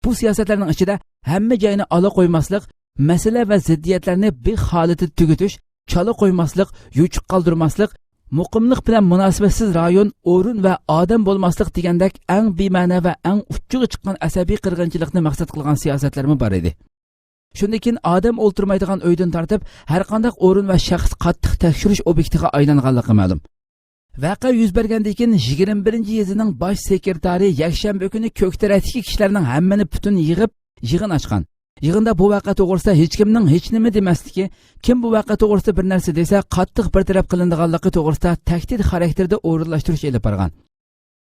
بۇ سىياسەتلەرنىڭ ئىچىدە ھەممە جاينى ئالا قويماسلىق، مەسىلە ۋە زىددىيەتلەرنى بىخ ھالىتىدە تۈگىتىش، چالا قويماسلىق، يوچۇق قالدۇرماسلىق، مۇقىملىق بىلەن مۇناسىۋەتسىز رايون، ئورۇن ۋە ئادەم بولماسلىق دېگەندەك ئەڭ بىمەنە ۋە ئەڭ ئۇچچىغا چىققان ئەسەبىي قىرغىنچىلىقنى مەقسەت قىلغان سىياسەتلەرمۇ بار ئىدى. شۇندىن كېيىن ئادەم ئولتۇرمايدىغان ئۆيدىن تارتىپ، ھەرقانداق ئورۇن ۋە شەخس قاتتىق تەكشۈرۈش ئوبيېكتىغا ئايلانغانلىقى مەلۇم. ۋەقە يۈز بەرگەندىن كېيىن، يىگىرمە بىرىنچى يېزىنىڭ باش سېكرېتارى يەكشەنبە كۈنى كۆكتېرەكتىكى كىشىلەرنىڭ ھەممىنى پۈتۈن يىغىپ، يىغىن ئاچقان. يىغىندا بۇ ۋەقە توغرىسىدا ھېچكىمنىڭ ھېچنېمە دېمەسلىكى، كىم بۇ ۋەقە توغرىسىدا بىر نەرسە دېسە، قاتتىق بىر تەرەپ قىلىنىدىغانلىقى توغرىسىدا تەھدىت خاراكتېرىدە ئورۇنلاشتۇرۇش ئېلىپ بارغان.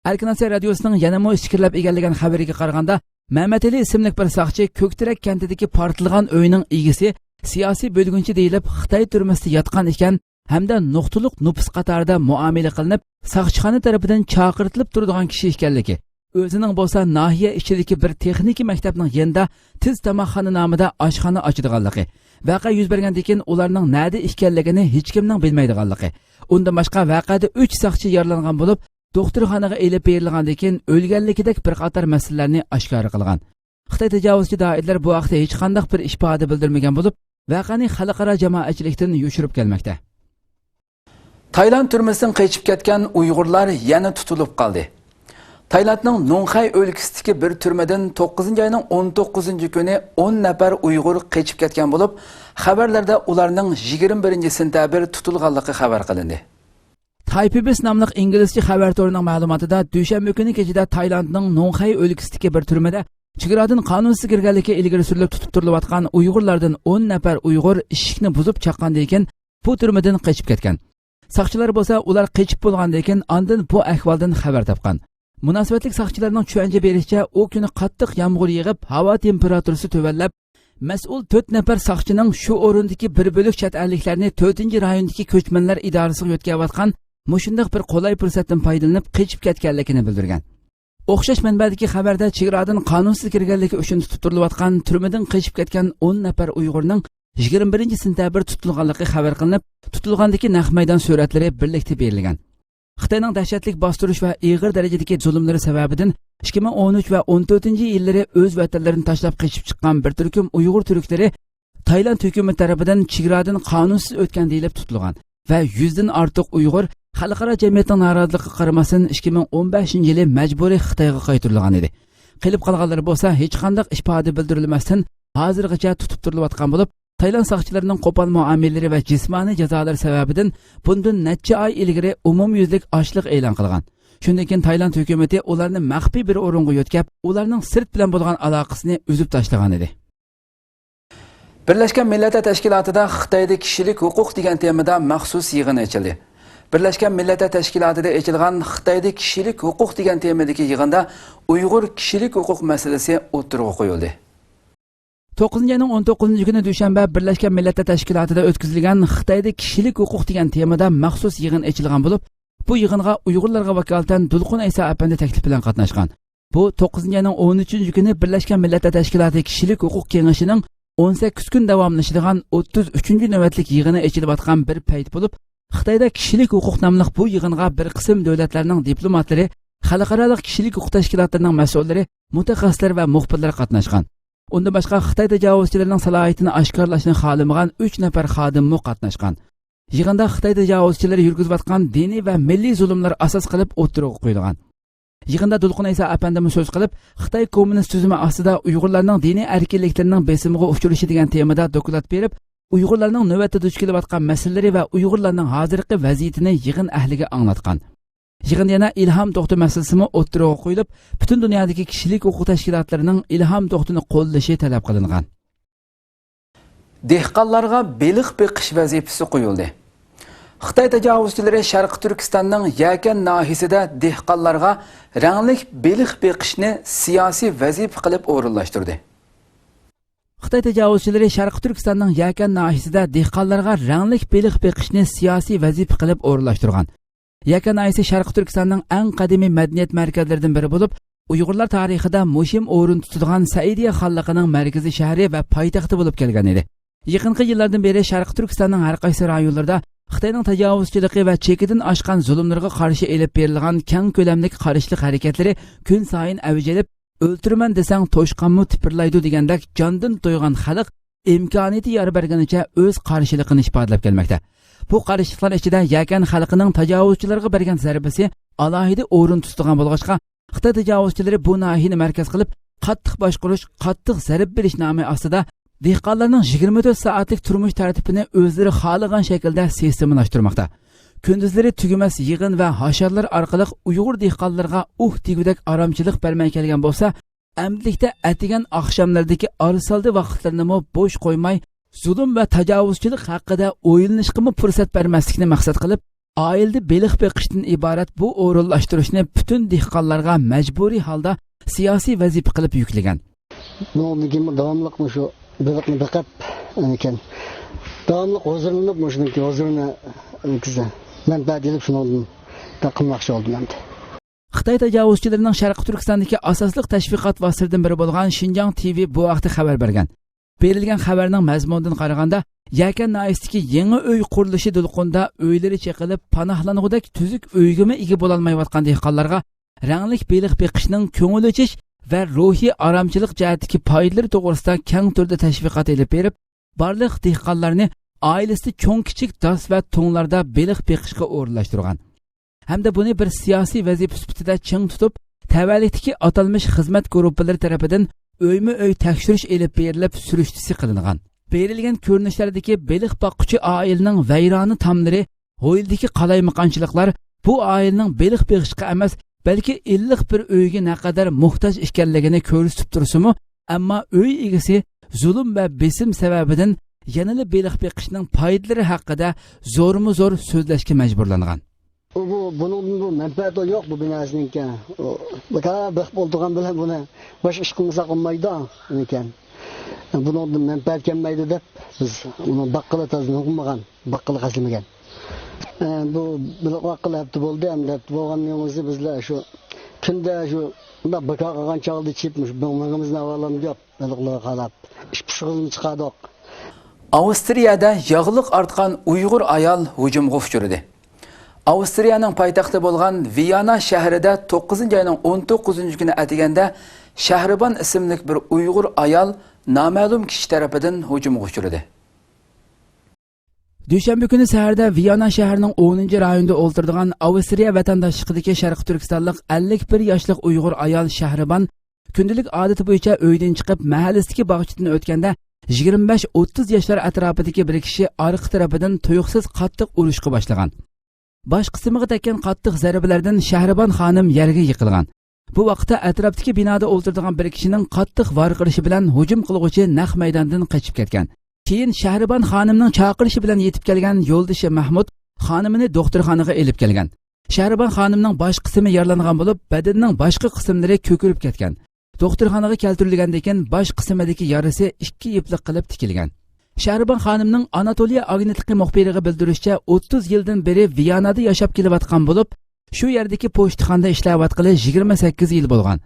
ئەركىن ئاسىيا رادىيوسىنىڭ يەنىمۇ ئىچكىرىلەپ ئىگىلىگەن خەۋىرىگە قارىغاندا، مەمەتئېلى ئىسىملىك بىر ساقچى كۆكتېرەك كەنتىدىكى پارتلىغان ئۆينىڭ ئىگىسى سىياسىي بۆلگۈنچى دېيىلىپ، خىتاي تۈرمىسىدە ياتقان ئىكەن ھەمدە نۇقتىلىق نوپۇس قاتارىدا مۇئامىلە قىلىنىپ، ساقچىخانا تەرىپىدىن چاقىرتىلىپ تۇرىدىغان كىشى ئىكەنلىكى، ئۆزىنىڭ بولسا ناھىيە ئىچىدىكى بىر تېخنىكا مەكتەپنىڭ يېنىدا تېز تاماقخانا نامىدا ئاشخانا ئاچىدىغانلىقى، ۋەقە يۈز بەرگەندىن كېيىن ئۇلارنىڭ نەدە ئىكەنلىكىنى ھېچكىمنىڭ بىلمەيدىغانلىقى، ئۇندىن باشقا ۋەقەدە ئۈچ ساقچى يارىلانغان بولۇپ، دوختۇرخانىغا ئېلىپ بېرىلغاندىن كېيىن ئۆلگەنلىكىدەك بىر قاتار مەسىلىلەرنى ئاشكارا قىلغان. خىتاي تاجاۋۇزچى دائىرىلەر بۇ ھەقتە ھېچقانداق بىر ئىپادە بىلدۈرمىگەن بولۇپ، ۋەقەنى خەلقئارا جامائەتچىلىكتىن يوشۇرۇپ كەلمەكتە. تايلاند تۈرمىسىدىن قېچىپ كەتكەن ئۇيغۇرلار يەنە تۇتۇلۇپ قالدى. تايلاندنىڭ نۇڭخەي ئۆلكىسىدىكى بىر تۈرمىدىن توققۇزىنچى ئاينىڭ ئون توققۇزىنچى كۈنى ئون نەپەر ئۇيغۇر قېچىپ كەتكەن بولۇپ، خەۋەرلەردە ئۇلارنىڭ يىگىرمە بىرىنچى سېنتەبىر تۇتۇلغانلىقى خەۋەر قىلىندى. تايپىبىس ناملىق ئىنگلىزچە خەۋەر تورىنىڭ مەلۇماتىدا، دۈشەنبە كۈنى كېچىدە تايلاندنىڭ نۇڭخەي ئۆلكىسىدىكى بىر تۈرمىدە چېگرادىن قانۇنسىز كىرگەنلىكى ئىلگىرى سۈرۈلۈپ تۇتۇپ تۇرۇلۇۋاتقان ئۇيغۇرلاردىن ئون نەپەر ئۇيغۇر ئىشىكنى بۇزۇپ چاققاندىن كېيىن، بۇ تۈرمىدىن قېچىپ كەتكەن. ساقچىلار بولسا ئۇلار قېچىپ بولغاندىن كېيىن ئاندىن بۇ ئەھۋالدىن خەۋەر تاپقان. مۇناسىۋەتلىك ساقچىلارنىڭ چۈشەنچە بېرىشىچە، ئۇ كۈنى قاتتىق يامغۇر يېغىپ، ھاۋا تېمپېراتۇرىسى تۆۋەنلەپ، مەسئۇل تۆت نەپەر ساقچىنىڭ شۇ ئورۇندىكى بىر بۆلەك چەت ئەللىكلەرنى تۆتىنچى رايوندىكى كۆچمەنلەر ئىدارىسىغا يۆتكەۋاتقان مۇشۇنداق بىر قولاي پۇرسەتتىن پايدىلىنىپ قېچىپ كەتكەنلىكىنى بىلدۈرگەن. ئوخشاش مەنبەدىكى خەۋەردە چېگرادىن قانۇنسىز كىرگەنلىكى ئۈچۈن تۇتۇپ تۇرۇلۇۋاتقان تۈرمىدىن قېچىپ كەتكەن ئون نەپەر ئۇيغۇرنىڭ يىگىرمە بىرىنچى سېنتەبىر تۇتۇلغانلىقى خەۋەر قىلىنىپ، تۇتۇلغاندىكى نەق مەيدان سۈرەتلىرى بىرلىكتە بېرىلگەن. خىتاينىڭ دەھشەتلىك باستۇرۇش ۋە ئېغىر دەرىجىدىكى زۇلۇملىرى سەۋەبىدىن ئىككى مىڭ ئون ئۈچ ۋە ئون تۆتىنچى يىللىرى ئۆز ۋەتەنلىرىنى تاشلاپ قېچىپ چىققان بىر تۈركۈم ئۇيغۇر تۈركلىرى تايلاند ھۆكۈمىتى تەرىپىدىن چېگرادىن قانۇنسىز ئۆتكەن دېيىلىپ تۇتۇلغان ۋە يۈزدىن ئارتۇق ئۇيغۇر خەلقئارا جەمئىيەتنىڭ نارازىلىقىغا قارىماستىن، ئىككى مىڭ ئون بەشىنچى يىلى مەجبۇرىي خىتايغا قايتۇرۇلغان ئىدى. قېلىپ قالغانلىرى بولسا ھېچقانداق ئىپادە بىلدۈرۈلمەستىن ھازىرغىچە تۇتۇپ تۇرۇلۇۋاتقان بولۇپ، تايلاند ساقچىلىرىنىڭ قوپال مۇئامىلىلىرى ۋە جىسمانىي جازالىرى سەۋەبىدىن بۇندىن نەچچە ئاي ئىلگىرى ئومۇميۈزلۈك ئاچلىق ئېلان قىلغان. شۇندىن كېيىن تايلاند ھۆكۈمىتى ئۇلارنى مەخپىي بىر ئورۇنغا يۆتكەپ، ئۇلارنىڭ سىرت بىلەن بولغان ئالاقىسىنى ئۈزۈپ تاشلىغان ئىدى. بىرلەشكەن مىللەتلەر تەشكىلاتىدا خىتايدا كىشىلىك ھوقۇق دېگەن تېمىدا مەخسۇس يىغىن ئېچىلدى. بىرلەشكەن مىللەتلەر تەشكىلاتىدا ئېچىلغان خىتايدا كىشىلىك ھوقۇق دېگەن تېمىدىكى يىغىندا ئۇيغۇر كىشىلىك ھوقۇق مەسىلىسى ئوتتۇرىغا قويۇلدى. توققۇزىنچى ئاينىڭ ئون توققۇزىنچى كۈنى دۈشەنبە بىرلەشكەن مىللەتلەر تەشكىلاتىدا ئۆتكۈزۈلگەن خىتايدا كىشىلىك ھوقۇق دېگەن تېمىدا مەخسۇس يىغىن ئېچىلغان بولۇپ، بۇ يىغىنغا ئۇيغۇرلارغا ۋاكالىتەن دۇلقۇن ئەيسا ئەپەندى تەكلىپ بىلەن قاتناشقان. بۇ توققۇزىنچى ئاينىڭ ئون ئۈچىنچى كۈنى بىرلەشكەن مىللەتلەر تەشكىلاتى كىشىلىك ھوقۇق كېڭىشىنىڭ ئون سەككىز كۈن داۋاملىشىدىغان ئوتتۇز ئۈچىنچى نۆۋەتلىك يىغىنى ئېچىلىۋاتقان بىر پەيت بولۇپ، خىتايدا كىشىلىك ھوقۇق ناملىق بۇ يىغىنغا بىر قىسىم دۆلەتلەرنىڭ دىپلوماتلىرى، خەلقئارالىق كىشىلىك ھوقۇق تەشكىلاتلىرىنىڭ مەسئۇللىرى، مۇتەخەسسىسلەر ۋە مۇخبىرلار قاتناشقان. ئۇندىن باشقا، خىتاي تاجاۋۇزچىلىرىنىڭ سالاھىيىتىنى ئاشكارىلاشنى خالىمىغان ئۈچ نەپەر خادىممۇ قاتناشقان. يىغىندا خىتاي تاجاۋۇزچىلىرى يۈرگۈزۈۋاتقان دىنىي ۋە مىللىي زۇلۇملار ئاساس قىلىپ ئوتتۇرىغا قويۇلغان. يىغىندا دۇلقۇن ئەيسا ئەپەندىمۇ سۆز قىلىپ، خىتاي كوممۇنىست تۈزۈمى ئاستىدا ئۇيغۇرلارنىڭ دىنىي ئەركىنلىكلىرىنىڭ بېسىمىغا ئۇچرىشى دېگەن تېمىدا دوكلات بېرىپ، ئۇيغۇرلارنىڭ نۆۋەتتە دۇچ كېلىۋاتقان مەسىلىلىرى ۋە ئۇيغۇرلارنىڭ ھازىرقى ۋەزىيىتىنى يىغىن ئەھلىگە ئاڭلاتقان. يىغىندا يەنە ئىلھام توختى مەسىلىسىمۇ ئوتتۇرىغا قويۇلۇپ، پۈتۈن دۇنيادىكى كىشىلىك ھوقۇق تەشكىلاتلىرىنىڭ ئىلھام توختىنى قوللىشى تەلەپ قىلىنغان. دېھقانلارغا بېلىق بېقىش ۋەزىپىسى قويۇلدى. خىتاي تاجاۋۇزچىلىرى شەرقىي تۈركىستاننىڭ يەكەن ناھىيىسىدە دېھقانلارغا رەڭلىك بېلىق بېقىشنى سىياسىي ۋەزىپە قىلىپ ئورۇنلاشتۇردى. خىتاي تاجاۋۇزچىلىرى شەرقىي تۈركىستاننىڭ يەكەن ناھىيىسىدە دېھقانلارغا رەڭلىك بېلىق بېقىشنى سىياسىي ۋەزىپە قىلىپ ئورۇنلاشتۇرغان. يەكەن ناھىيىسى شەرقىي تۈركىستاننىڭ ئەڭ قەدىمىي مەدەنىيەت مەركەزلىرىدىن بىرى بولۇپ، ئۇيغۇرلار تارىخىدا مۇھىم ئورۇن تۇتىدىغان سەئىدىيە خانلىقىنىڭ مەركىزىي شەھىرى ۋە پايتەختى بولۇپ كەلگەن ئىدى. يېقىنقى يىللاردىن بېرى شەرقىي تۈركىستاننىڭ ھەر قايسى رايونلىرىدا خىتاينىڭ تاجاۋۇزچىلىقى ۋە چېكىدىن ئاشقان زۇلۇملىرىغا قارشى ئېلىپ بېرىلغان كەڭ كۆلەملىك قارشىلىق ھەرىكەتلىرى كۈن سايىن ئەۋج ئېلىپ، «ئۆلتۈرىمەن دېسەڭ توشقانمۇ تىپىرلايدۇ» دېگەندەك جاندىن تويغان خەلق ئىمكانىيىتى يار بەرگىنىچە ئۆز قارشىلىقىنى ئىپادىلەپ كەلمەكتە. بۇ قارشىلىقلار ئىچىدە يەكەن خەلقىنىڭ تاجاۋۇزچىلارغا بەرگەن زەربىسى ئالاھىدە ئورۇن تۇتىدىغان بولغاچقا، خىتاي تاجاۋۇزچىلىرى بۇ ناھىيىنى مەركەز قىلىپ، قاتتىق باشقۇرۇش، قاتتىق زەربە بېرىش نامى ئاستىدا دېھقانلارنىڭ يىگىرمە تۆت سائەتلىك تۇرمۇش تەرتىپىنى ئۆزلىرى خالىغان شەكىلدە سىستېمىلاشتۇرماقتا. كۈندۈزلىرى تۈگىمەس يىغىن ۋە ھاشارلار ئارقىلىق ئۇيغۇر دېھقانلىرىغا ئۇھ دېگۈدەك ئارامچىلىق بەرمەي كەلگەن بولسا، ئەمدىلىكتە ئەتىگەن ئاخشاملىرىدىكى ئارىسالدى ۋاقىتلىرىنىمۇ بوش قويماي، زۇلۇم ۋە تاجاۋۇزچىلىق ھەققىدە ئويلىنىشقىمۇ پۇرسەت بەرمەسلىكنى مەقسەت قىلىپ، ئائىلىدە بېلىق بېقىشتىن ئىبارەت بۇ ئورۇنلاشتۇرۇشنى پۈتۈن دېھقانلارغا مەجبۇرىي ھالدا سىياسىي ۋەزىپە قىلىپ يۈكلىگەن. بۇنىڭدىن كېيىن داۋاملىق مۇشۇ بېلىقنى بېقىپ، ئانىكەن داۋاملىق ھۇزۇرلىنىپ، مۇشۇنىڭكى ھۇزۇرىنى، ئانىكىسى مەنپەئەت ئېلىپ، شۇنىڭدىن قىلماقچى بولدۇم ئەمدى. خىتاي تاجاۋۇزچىلىرىنىڭ شەرقىي تۈركىستاندىكى ئاساسلىق تەشۋىقات ۋاسىتىلىرىدىن بىرى بولغان شىنجاڭ تىۋى بۇ ھەقتە خەۋەر بەرگەن. بېرىلگەن خەۋەرنىڭ مەزمۇنىدىن قارىغاندا، يەكەن ناھىيەسىدىكى يېڭى ئۆي قۇرۇلۇشى دولقۇنىدا ئۆيلىرى چېقىلىپ، پاناھلانغۇدەك تۈزۈك ئۆيگىمۇ ئىگە بولالمايۋاتقان دېھقانلارغا رەڭلىك بېلىق بېقىشنىڭ كۆڭۈل ئېچىش ۋە روھىي ئارامچىلىق جەھەتتىكى پايدىلىرى توغرىسىدا كەڭ تۈردە تەشۋىقات ئېلىپ بېرىپ، بارلىق دېھقانلارنى ئائىلىسىدە چوڭ-كىچىك داس ۋە تۇڭلاردا بېلىق بېقىشقا ئورۇنلاشتۇرغان. ھەمدە بۇنى بىر سىياسىي ۋەزىپە سۈپىتىدە چىڭ تۇتۇپ، تەۋەلىكتىكى ئاتالمىش خىزمەت گۇرۇپپىلىرى تەرىپىدىن ئۆيمۇ ئۆي تەكشۈرۈش ئېلىپ بېرىلىپ، سۈرۈشتىسى قىلىنغان. بېرىلگەن كۆرۈنۈشلەردىكى بېلىق باققۇچى ئائىلىنىڭ ۋەيرانە تاملىرى، ھويلىدىكى قالايمىقانچىلىقلار بۇ ئائىلىنىڭ بېلىق بېقىشقا ئەمەس، بەلكى ئىللىق بىر ئۆيگە نەقەدەر موھتاج ئىكەنلىكىنى كۆرسىتىپ تۇرسىمۇ، ئەمما ئۆي ئىگىسى زۇلۇم ۋە بېسىم سەۋەبىدىن يەنىلا بېلىق بېقىشنىڭ پايدىلىرى ھەققىدە زورمۇ زور سۆزلەشكە مەجبۇرلانغان. ئۇ بۇ، بۇنىڭدىن بۇ مەنپەئەت يوق بۇ بىناسىنىڭكى. ئۇ بىكار بېقىپ ئولتۇرغان بىلەن بۇنى باشقا ئىش قىلمىساق بولمايدۇ ئىكەن. بۇنىڭدىن مەنپەئەت كەلمەيدۇ دەپ بىز ئۇنى باققىلى تازا نۇقمىغان، باققىلى قەسلىمىگەن. ئە، بۇ بېلىق باققىلى ھەپتە بولدى، ئەمدى ھەپتە بولغاندىن كېيىن بىزلەر شۇ كۈندە شۇ بۇنداق بىكار قالغان چاغدا چىپ مۇشۇ مېڭىمىزنى ھاۋالامدۇ يوق بېلىقلارغا قاراپ ئىش پۇشۇغىنى چىقاردۇق. ئاۋسترىيەدە ياغلىق ئارتقان ئۇيغۇر ئايال ھۇجۇمغا ئۇچرىدى. ئاۋسترىيەنىڭ پايتەختى بولغان ۋىيانا شەھىرىدە توققۇزىنچى ئاينىڭ ئون توققۇزىنچى كۈنى ئەتىگەندە شەھرىبان ئىسىملىك بىر ئۇيغۇر ئايال نامەلۇم كىشى تەرىپىدىن ھۇجۇمغا ئۇچرىدى. دۈشەنبە كۈنى سەھەردە ۋىيانا شەھىرىنىڭ ئونىنچى رايونىدا ئولتۇرىدىغان ئاۋسترىيە ۋەتەنداشلىقىدىكى شەرقىي تۈركىستانلىق ئەللىك بىر ياشلىق ئۇيغۇر ئايال شەھرىبان كۈندىلىك ئادىتى بويىچە ئۆيدىن چىقىپ، مەھەللىسىدىكى باغچىدىن ئۆتكەندە، يىگىرمە بەش ئوتتۇز ياشلار ئەتراپىدىكى بىر كىشى ئارقا تەرىپىدىن تۇيۇقسىز قاتتىق ئۇرۇشقا باشلىغان. باش قىسمىغا تەگكەن قاتتىق زەربىلەردىن شەھرىبان خانىم يەرگە يىقىلغان. بۇ ۋاقىتتا ئەتراپتىكى بىنادا ئولتۇرىدىغان بىر كىشىنىڭ قاتتىق ۋارقىرىشى بىلەن ھۇجۇم قىلغۇچى نەق مەيداندىن قېچىپ كەتكەن. كېيىن شەھرىبان خانىمنىڭ چاقىرىشى بىلەن يېتىپ كەلگەن يولدىشى مەھمۇت خانىمىنى دوختۇرخانىغا ئېلىپ كەلگەن. شەھرىبان خانىمنىڭ باش قىسمى يارىلانغان بولۇپ، بەدىنىنىڭ باشقا قىسىملىرى كۆكىرىپ كەتكەن. دوختۇرخانىغا كەلتۈرۈلگەندىن كېيىن باش قىسمىدىكى يارىسى ئىككى يىپلىق قىلىپ تىكىلگەن. شەھرىبان خانىمنىڭ ئاناتولىيە ئاگېنتلىقى مۇخبىرىغا بىلدۈرۈشىچە، ئوتتۇز يىلدىن بېرى ۋىيانادا ياشاپ كېلىۋاتقان بولۇپ، شۇ يەردىكى پوچتىخانىدا ئىشلەۋاتقىلى يىگىرمە سەككىز يىل بولغان.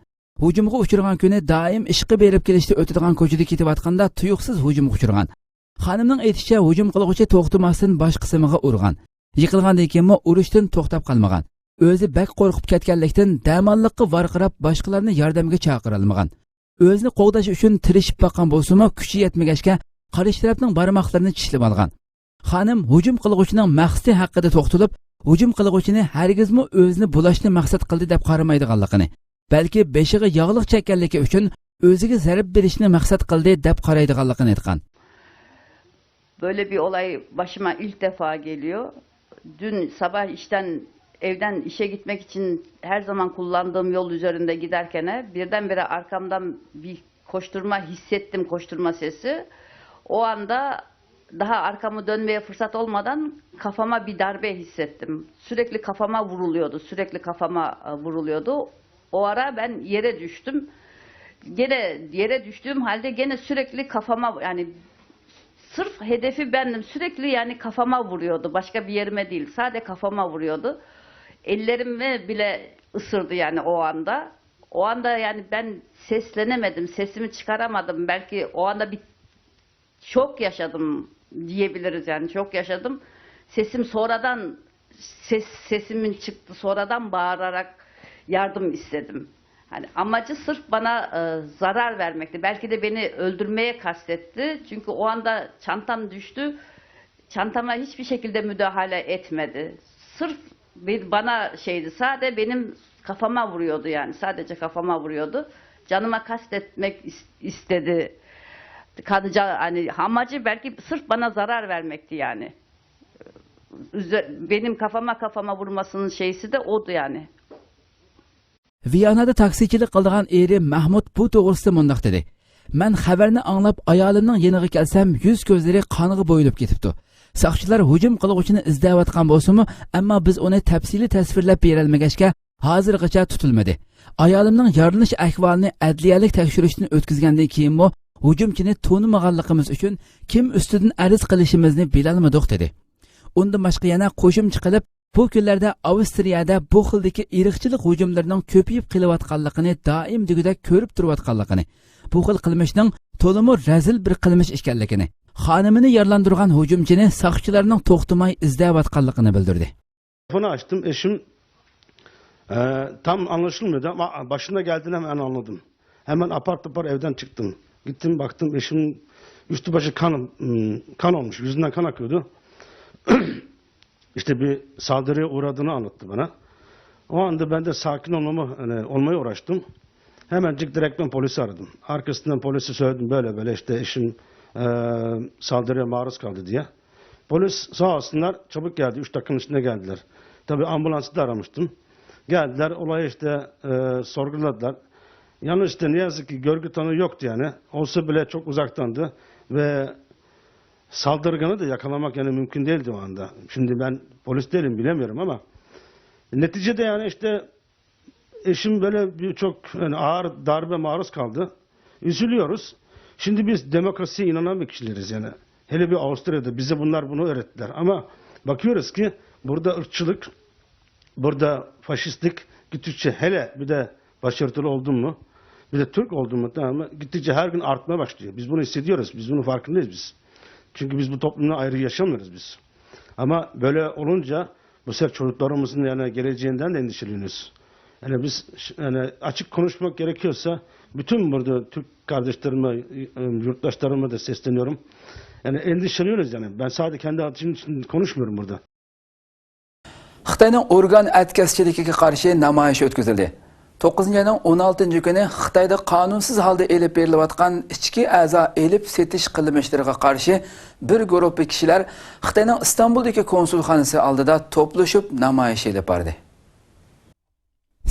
ھۇجۇمغا ئۇچرىغان كۈنى دائىم ئىشقا بېرىپ كېلىشتە ئۆتىدىغان كوچىدا كېتىۋاتقاندا تۇيۇقسىز ھۇجۇمغا ئۇچرىغان. خانىمنىڭ ئېيتىشىچە، ھۇجۇم قىلغۇچى توختىماستىن باش قىسمىغا ئۇرغان. يىقىلغاندىن كېيىنمۇ ئۇرۇشتىن توختاپ قالمىغان. ئۆزى بەك قورقۇپ كەتكەنلىكتىن، دەماللىققا ۋارقىراپ، باشقىلارنى ياردەمگە چاقىرالمىغان. ئۆزىنى قوغداش ئۈچۈن تىرىشىپ باققان بولسىمۇ، كۈچى يەتمىگەچكە، قارشى تەرەپنىڭ بارماقلىرىنى چىشلىۋالغان. خانىم ھۇجۇم قىلغۇچىنىڭ مەقسىتى ھەققىدە توختىلىپ، ھۇجۇم قىلغۇچىنى ھەرگىزمۇ ئۆزىنى بۇلاشنى مەقسەت قىلدى دەپ قارىمايدىغانلىقىنى، بەلكى بېشىغا ياغلىق چەككەنلىكى ئۈچۈن ئۆزىگە زەربە بېرىشنى مەقسەت قىلدى دەپ قارايدىغانلىقىنى ئېيتقان. Böyle bir olay başıma ilk defa geliyor. Dün sabah işten, evden işe gitmek için her zaman kullandığım yol üzerinde giderken birdenbire arkamdan bir koşturma hissettim, koşturma sesi. O anda daha arkamı dönmeye fırsat olmadan kafama bir darbe hissettim. Sürekli kafama vuruluyordu, sürekli kafama, e, vuruluyordu. O ara ben yere düştüm. Gene yere düştüğüm halde gene sürekli kafama, yani sırf hedefi bendim. Sürekli yani kafama vuruyordu. Başka bir yerime değil. Sade kafama vuruyordu. Ellerimi bile ısırdı yani o anda. O anda yani ben seslenemedim. Sesimi çıkaramadım. Belki o anda bir şok yaşadım diyebiliriz yani. Şok yaşadım. Sesim sonradan ses, sesimin çıktı. Sonradan bağırarak yardım istedim. Hani amacı sırf bana, e, zarar vermekti. Belki de beni öldürmeye kastetti. Çünkü o anda çantam düştü. Çantama hiçbir şekilde müdahale etmedi. Sırf bir bana şeydi, sade benim kafama vuruyordu yani. Sadece kafama vuruyordu. Canıma kastetmek is-, istedi. Kanıca-, hani amacı belki sırf bana zarar vermekti yani. Üze-, benim kafama kafama vurmasının şeysi de oydu yani. ۋىيانادا تاكسىچىلىق قىلىدىغان ئېرى مەھمۇد بۇ توغرىسىدا مۇنداق دېدى: مەن خەۋەرنى ئاڭلاپ، ئايالىمنىڭ يېنىغا كەلسەم، يۈز-كۆزلىرى قانغا بويىلىپ كېتىپتۇ. ساقچىلار ھۇجۇم قىلغۇچىنى ئىزدەۋاتقان بولسىمۇ، ئەمما بىز ئۇنى تەپسىلىي تەسۋىرلەپ بېرەلمىگەچكە، ھازىرغىچە تۇتۇلمىدى. ئايالىمنىڭ يارىلىنىش ئەھۋالىنى ئەدلىيەلىك تەكشۈرۈشتىن ئۆتكۈزگەندىن كېيىنمۇ ھۇجۇمچىنى تونۇمىغانلىقىمىز ئۈچۈن كىم ئۈستىدىن ئەرز قىلىشىمىزنى بىلەلمىدۇق، دېدى. ئۇندىن باشقا يەنە قوشۇمچە قىلىپ، بۇ كۈنلەردە ئاۋسترىيەدە بۇ خىلدىكى ئىرقچىلىق ھۇجۇملىرىنىڭ كۆپىيىپ قېلىۋاتقانلىقىنى دائىم دېگۈدەك كۆرۈپ تۇرۇۋاتقانلىقىنى، بۇ خىل قىلمىشنىڭ تولىمۇ رەزىل بىر قىلمىش ئىكەنلىكىنى، خانىمىنى يارىلاندۇرغان ھۇجۇمچىنى ساقچىلارنىڭ توختىماي ئىزدەۋاتقانلىقىنى بىلدۈردى. Telefonu açtım, eşim e, tam anlaşılmıyordu ama başına geldiğini hemen anladım. Hemen apar topar evden çıktım. Gittim baktım, eşim üstü başı kan, hmm, kan olmuş, yüzünden kan akıyordu. İşte bir saldırıya uğradığını anlattı bana. O anda ben de sakin olmama, yani olmaya uğraştım. Hemencik direkt ben polisi aradım. Arkasından polisi söyledim, böyle böyle işte eşim e, saldırıya maruz kaldı diye. Polis sağ olsunlar çabuk geldi. Üç dakikanın içinde geldiler. Tabii ambulansı da aramıştım. Geldiler, olayı işte e, sorguladılar. Yalnız işte ne yazık ki görgü tanığı yoktu yani. Olsa bile çok uzaktandı ve saldırganı da yakalamak yani mümkün değildi o anda. Şimdi ben polis değilim, bilemiyorum ama neticede yani işte eşim böyle bir çok yani ağır darbe maruz kaldı. Üzülüyoruz. Şimdi biz demokrasiye inanan bir kişileriz yani. Hele bir Avusturya'da bize bunlar bunu öğrettiler. Ama bakıyoruz ki burada ırkçılık, burada faşistlik gittikçe hele bir de başörtülü oldun mu, bir de Türk oldun mu, tamam mı? Gittikçe her gün artmaya başlıyor. Biz bunu hissediyoruz. Biz bunun farkındayız biz. Çünkü biz bu toplumda ayrı yaşamıyoruz biz. Ama böyle olunca bu sefer çocuklarımızın yani geleceğinden de endişeleniyoruz. Yani biz yani açık konuşmak gerekiyorsa bütün burada Türk kardeşlerime, e, yurttaşlarıma da sesleniyorum. Yani endişeleniyoruz yani. Ben sadece kendi adım için konuşmuyorum burada. خىتاينىڭ ئورگان ئەتكەسچىلىكىگە قارشى نامايىش ئۆتكۈزۈلدى. توققۇزىنچى ئاينىڭ ئون ئالتىنچى كۈنى خىتايدا قانۇنسىز ھالدا ئېلىپ بېرىلىۋاتقان ئىچكى ئەزا ئېلىپ سېتىش قىلمىشلىرىغا قارشى بىر گۇرۇپپا كىشىلەر خىتاينىڭ ئىستانبۇلدىكى كونسۇلخانىسى ئالدىدا توپلىشىپ نامايىش ئېلىپ باردى.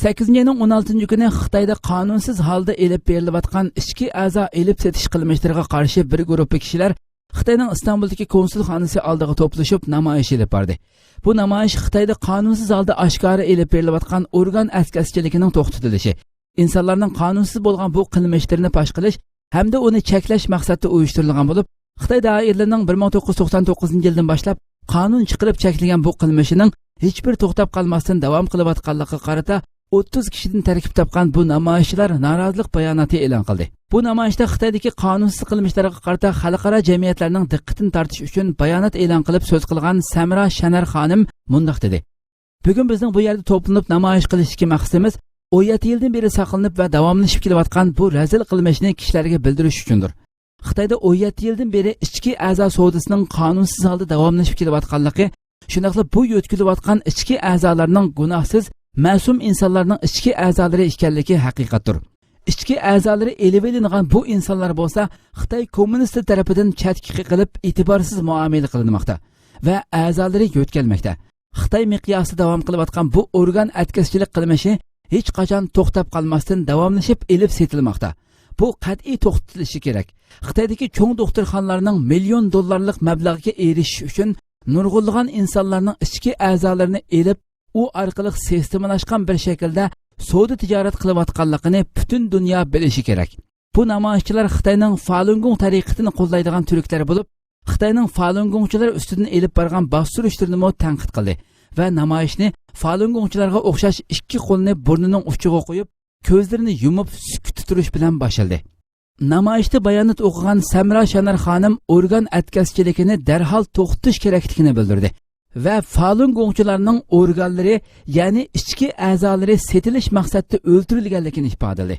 سەككىزىنچى ئاينىڭ ئون ئالتىنچى كۈنى خىتايدا قانۇنسىز ھالدا ئېلىپ بېرىلىۋاتقان ئىچكى ئەزا ئېلىپ سېتىش قىلمىشلىرىغا قارشى بىر گۇرۇپپا كىشىلەر خىتاينىڭ ئىستانبۇلدىكى كونسۇلخانىسى ئالدىغا توپلىشىپ نامايىش ئېلىپ باردى. بۇ نامايىش خىتايدا قانۇنسىز ھالدا ئاشكارا ئېلىپ بېرىلىۋاتقان ئورگان ئەتكەسچىلىكىنىڭ توختىتىلىشى، ئىنسانلارنىڭ قانۇنسىز بولغان بۇ قىلمىشلىرىنى پاش قىلىش ھەمدە ئۇنى چەكلەش مەقسەتتە ئۇيۇشتۇرۇلغان بولۇپ، خىتاي دائىرىلىرىنىڭ بىر مىڭ توققۇز يۈز توقسان توققۇزىنچى يىلدىن باشلاپ قانۇن چىقىرىپ چەكلىگەن بۇ قىلمىشىنىڭ ھېچبىر توختاپ قالماستىن داۋام قىلىۋاتقانلىقىغا قارىتا، ئوتتۇز كىشىدىن تەركىب تاپقان بۇ نامايىشچىلار نارازىلىق باياناتى ئېلان قىلدى. بۇ نامايىشتا خىتايدىكى قانۇنسىز قىلمىشلارغا قارىتا خەلقئارا جەمئىيەتلەرنىڭ دىققىتىنى تارتىش ئۈچۈن بايانات ئېلان قىلىپ سۆز قىلغان سەمرا شەنەر خانىم مۇنداق دېدى: بۈگۈن بىزنىڭ بۇ يەردە توپلىنىپ نامايىش قىلىشتىكى مەقسىتىمىز ئون يەتتە يىلدىن بېرى ساقلىنىپ ۋە داۋاملىشىپ كېلىۋاتقان بۇ رەزىل قىلمىشنى كىشىلەرگە بىلدۈرۈش ئۈچۈندۇر. خىتايدا ئون يەتتە يىلدىن بېرى ئىچكى ئەزا سودىسىنىڭ قانۇنسىز ھالدا داۋاملىشىپ كېلىۋاتقانلىقى، شۇنداقلا بۇ يۆتكىلىۋاتقان ئىچكى ئەزالارنىڭ گۇناھسىز، مەسۇم ئىنسانلارنىڭ ئىچكى ئەزالىرى ئىكەنلىكى ھەقىقەتتۇر. ئىچكى ئەزالىرى ئېلىۋېلىنغان بۇ ئىنسانلار بولسا خىتاي كوممۇنىستى تەرىپىدىن چەتكە قېقىلىپ، ئېتىبارسىز مۇئامىلە قىلىنماقتا ۋە ئەزالىرى يۆتكەلمەكتە. خىتاي مىقياسىدا داۋام قىلىۋاتقان بۇ ئورگان ئەتكەسچىلىك قىلمىشى ھېچقاچان توختاپ قالماستىن داۋاملىشىپ ئېلىپ سېتىلماقتا. بۇ قەتئىي توختىتىلىشى كېرەك. خىتايدىكى چوڭ دوختۇرخانىلارنىڭ مىليون دوللارلىق مەبلەغگە ئېرىشىش ئۈچۈن نۇرغۇنلىغان ئىنسانلارنىڭ ئىچكى ئەزالىرىنى ئېلىپ، ئۇ ئارقىلىق سىستېمىلاشقان بىر شەكىلدە سودا تىجارەت قىلىۋاتقانلىقىنى پۈتۈن دۇنيا بىلىشى كېرەك. بۇ نامايىشچىلار خىتاينىڭ فالۇنگوڭ تەرىقىتىنى قوللايدىغان تۈركلەر بولۇپ، خىتاينىڭ فالۇنگوڭچىلار ئۈستىدىن ئېلىپ بارغان باستۇرۇشلىرىنىمۇ تەنقىد قىلدى ۋە نامايىشنى فالۇنگوڭچىلارغا ئوخشاش ئىككى قولىنى بۇرنىنىڭ ئۇچىغا قويۇپ، كۆزلىرىنى يۇمۇپ سۈكۈتتە تۇرۇش بىلەن باشلىدى. نامايىشتا بايانات ئوقۇغان سەمرا شانار خانىم ئورگان ئەتكەسچىلىكىنى دەرھال توختىتىش كېرەكلىكىنى بىلدۈردى ۋە فالۇنگوڭچىلارنىڭ ئورگانلىرى، يەنى ئىچكى ئەزالىرى سېتىلىش مەقسەتتە ئۆلتۈرۈلگەنلىكىنى ئىپادىلىدى.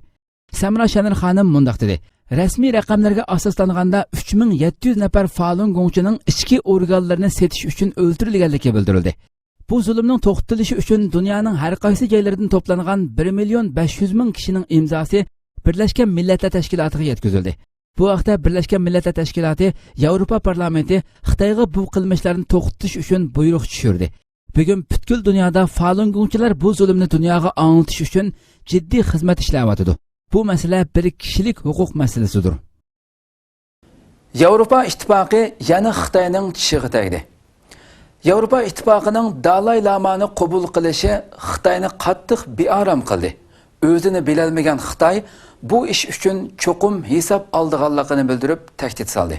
سەمرا شەنەر خانىم مۇنداق دېدى: رەسمىي رەقەملەرگە ئاساسلانغاندا، ئۈچ مىڭ يەتتە يۈز نەپەر فالۇنگوڭچىنىڭ ئىچكى ئورگانلىرىنى سېتىش ئۈچۈن ئۆلتۈرۈلگەنلىكى بىلدۈرۈلدى. بۇ زۇلۇمنىڭ توختىتىلىشى ئۈچۈن دۇنيانىڭ ھەر قايسى جايلىرىدىن توپلانغان بىر مىليون بەش يۈز مىڭ كىشىنىڭ ئىمزاسى بىرلەشكەن مىللەتلەر تەشكىلاتىغا يەتكۈزۈلدى. بۇ ھەقتە بىرلەشكەن مىللەتلەر تەشكىلاتى ياۋروپا پارلامېنتى خىتايغا بۇ قىلمىشلارنى توختىتىش ئۈچۈن بۇيرۇق چۈشۈردى. بۈگۈن پۈتكۈل دۇنيادا فالۇنگوڭچىلار بۇ زۇلۇمنى دۇنياغا ئاڭلىتىش ئۈچۈن جىددىي خىزمەت ئىشلەۋاتىدۇ. بۇ مەسىلە بىر كىشىلىك ھوقۇق مەسىلىسىدۇر. ياۋروپا ئىتتىپاقى يەنە خىتاينىڭ چىشىغا تەگدى. ياۋروپا ئىتتىپاقىنىڭ دالاي لامانى قوبۇل قىلىشى خىتاينى قاتتىق بىئارام قىلدى. ئۆزىنى بىلەلمىگەن خىتاي بۇ ئىش ئۈچۈن چوقۇم ھېساب ئالىدىغانلىقىنى بىلدۈرۈپ، تەھدىت سالدى.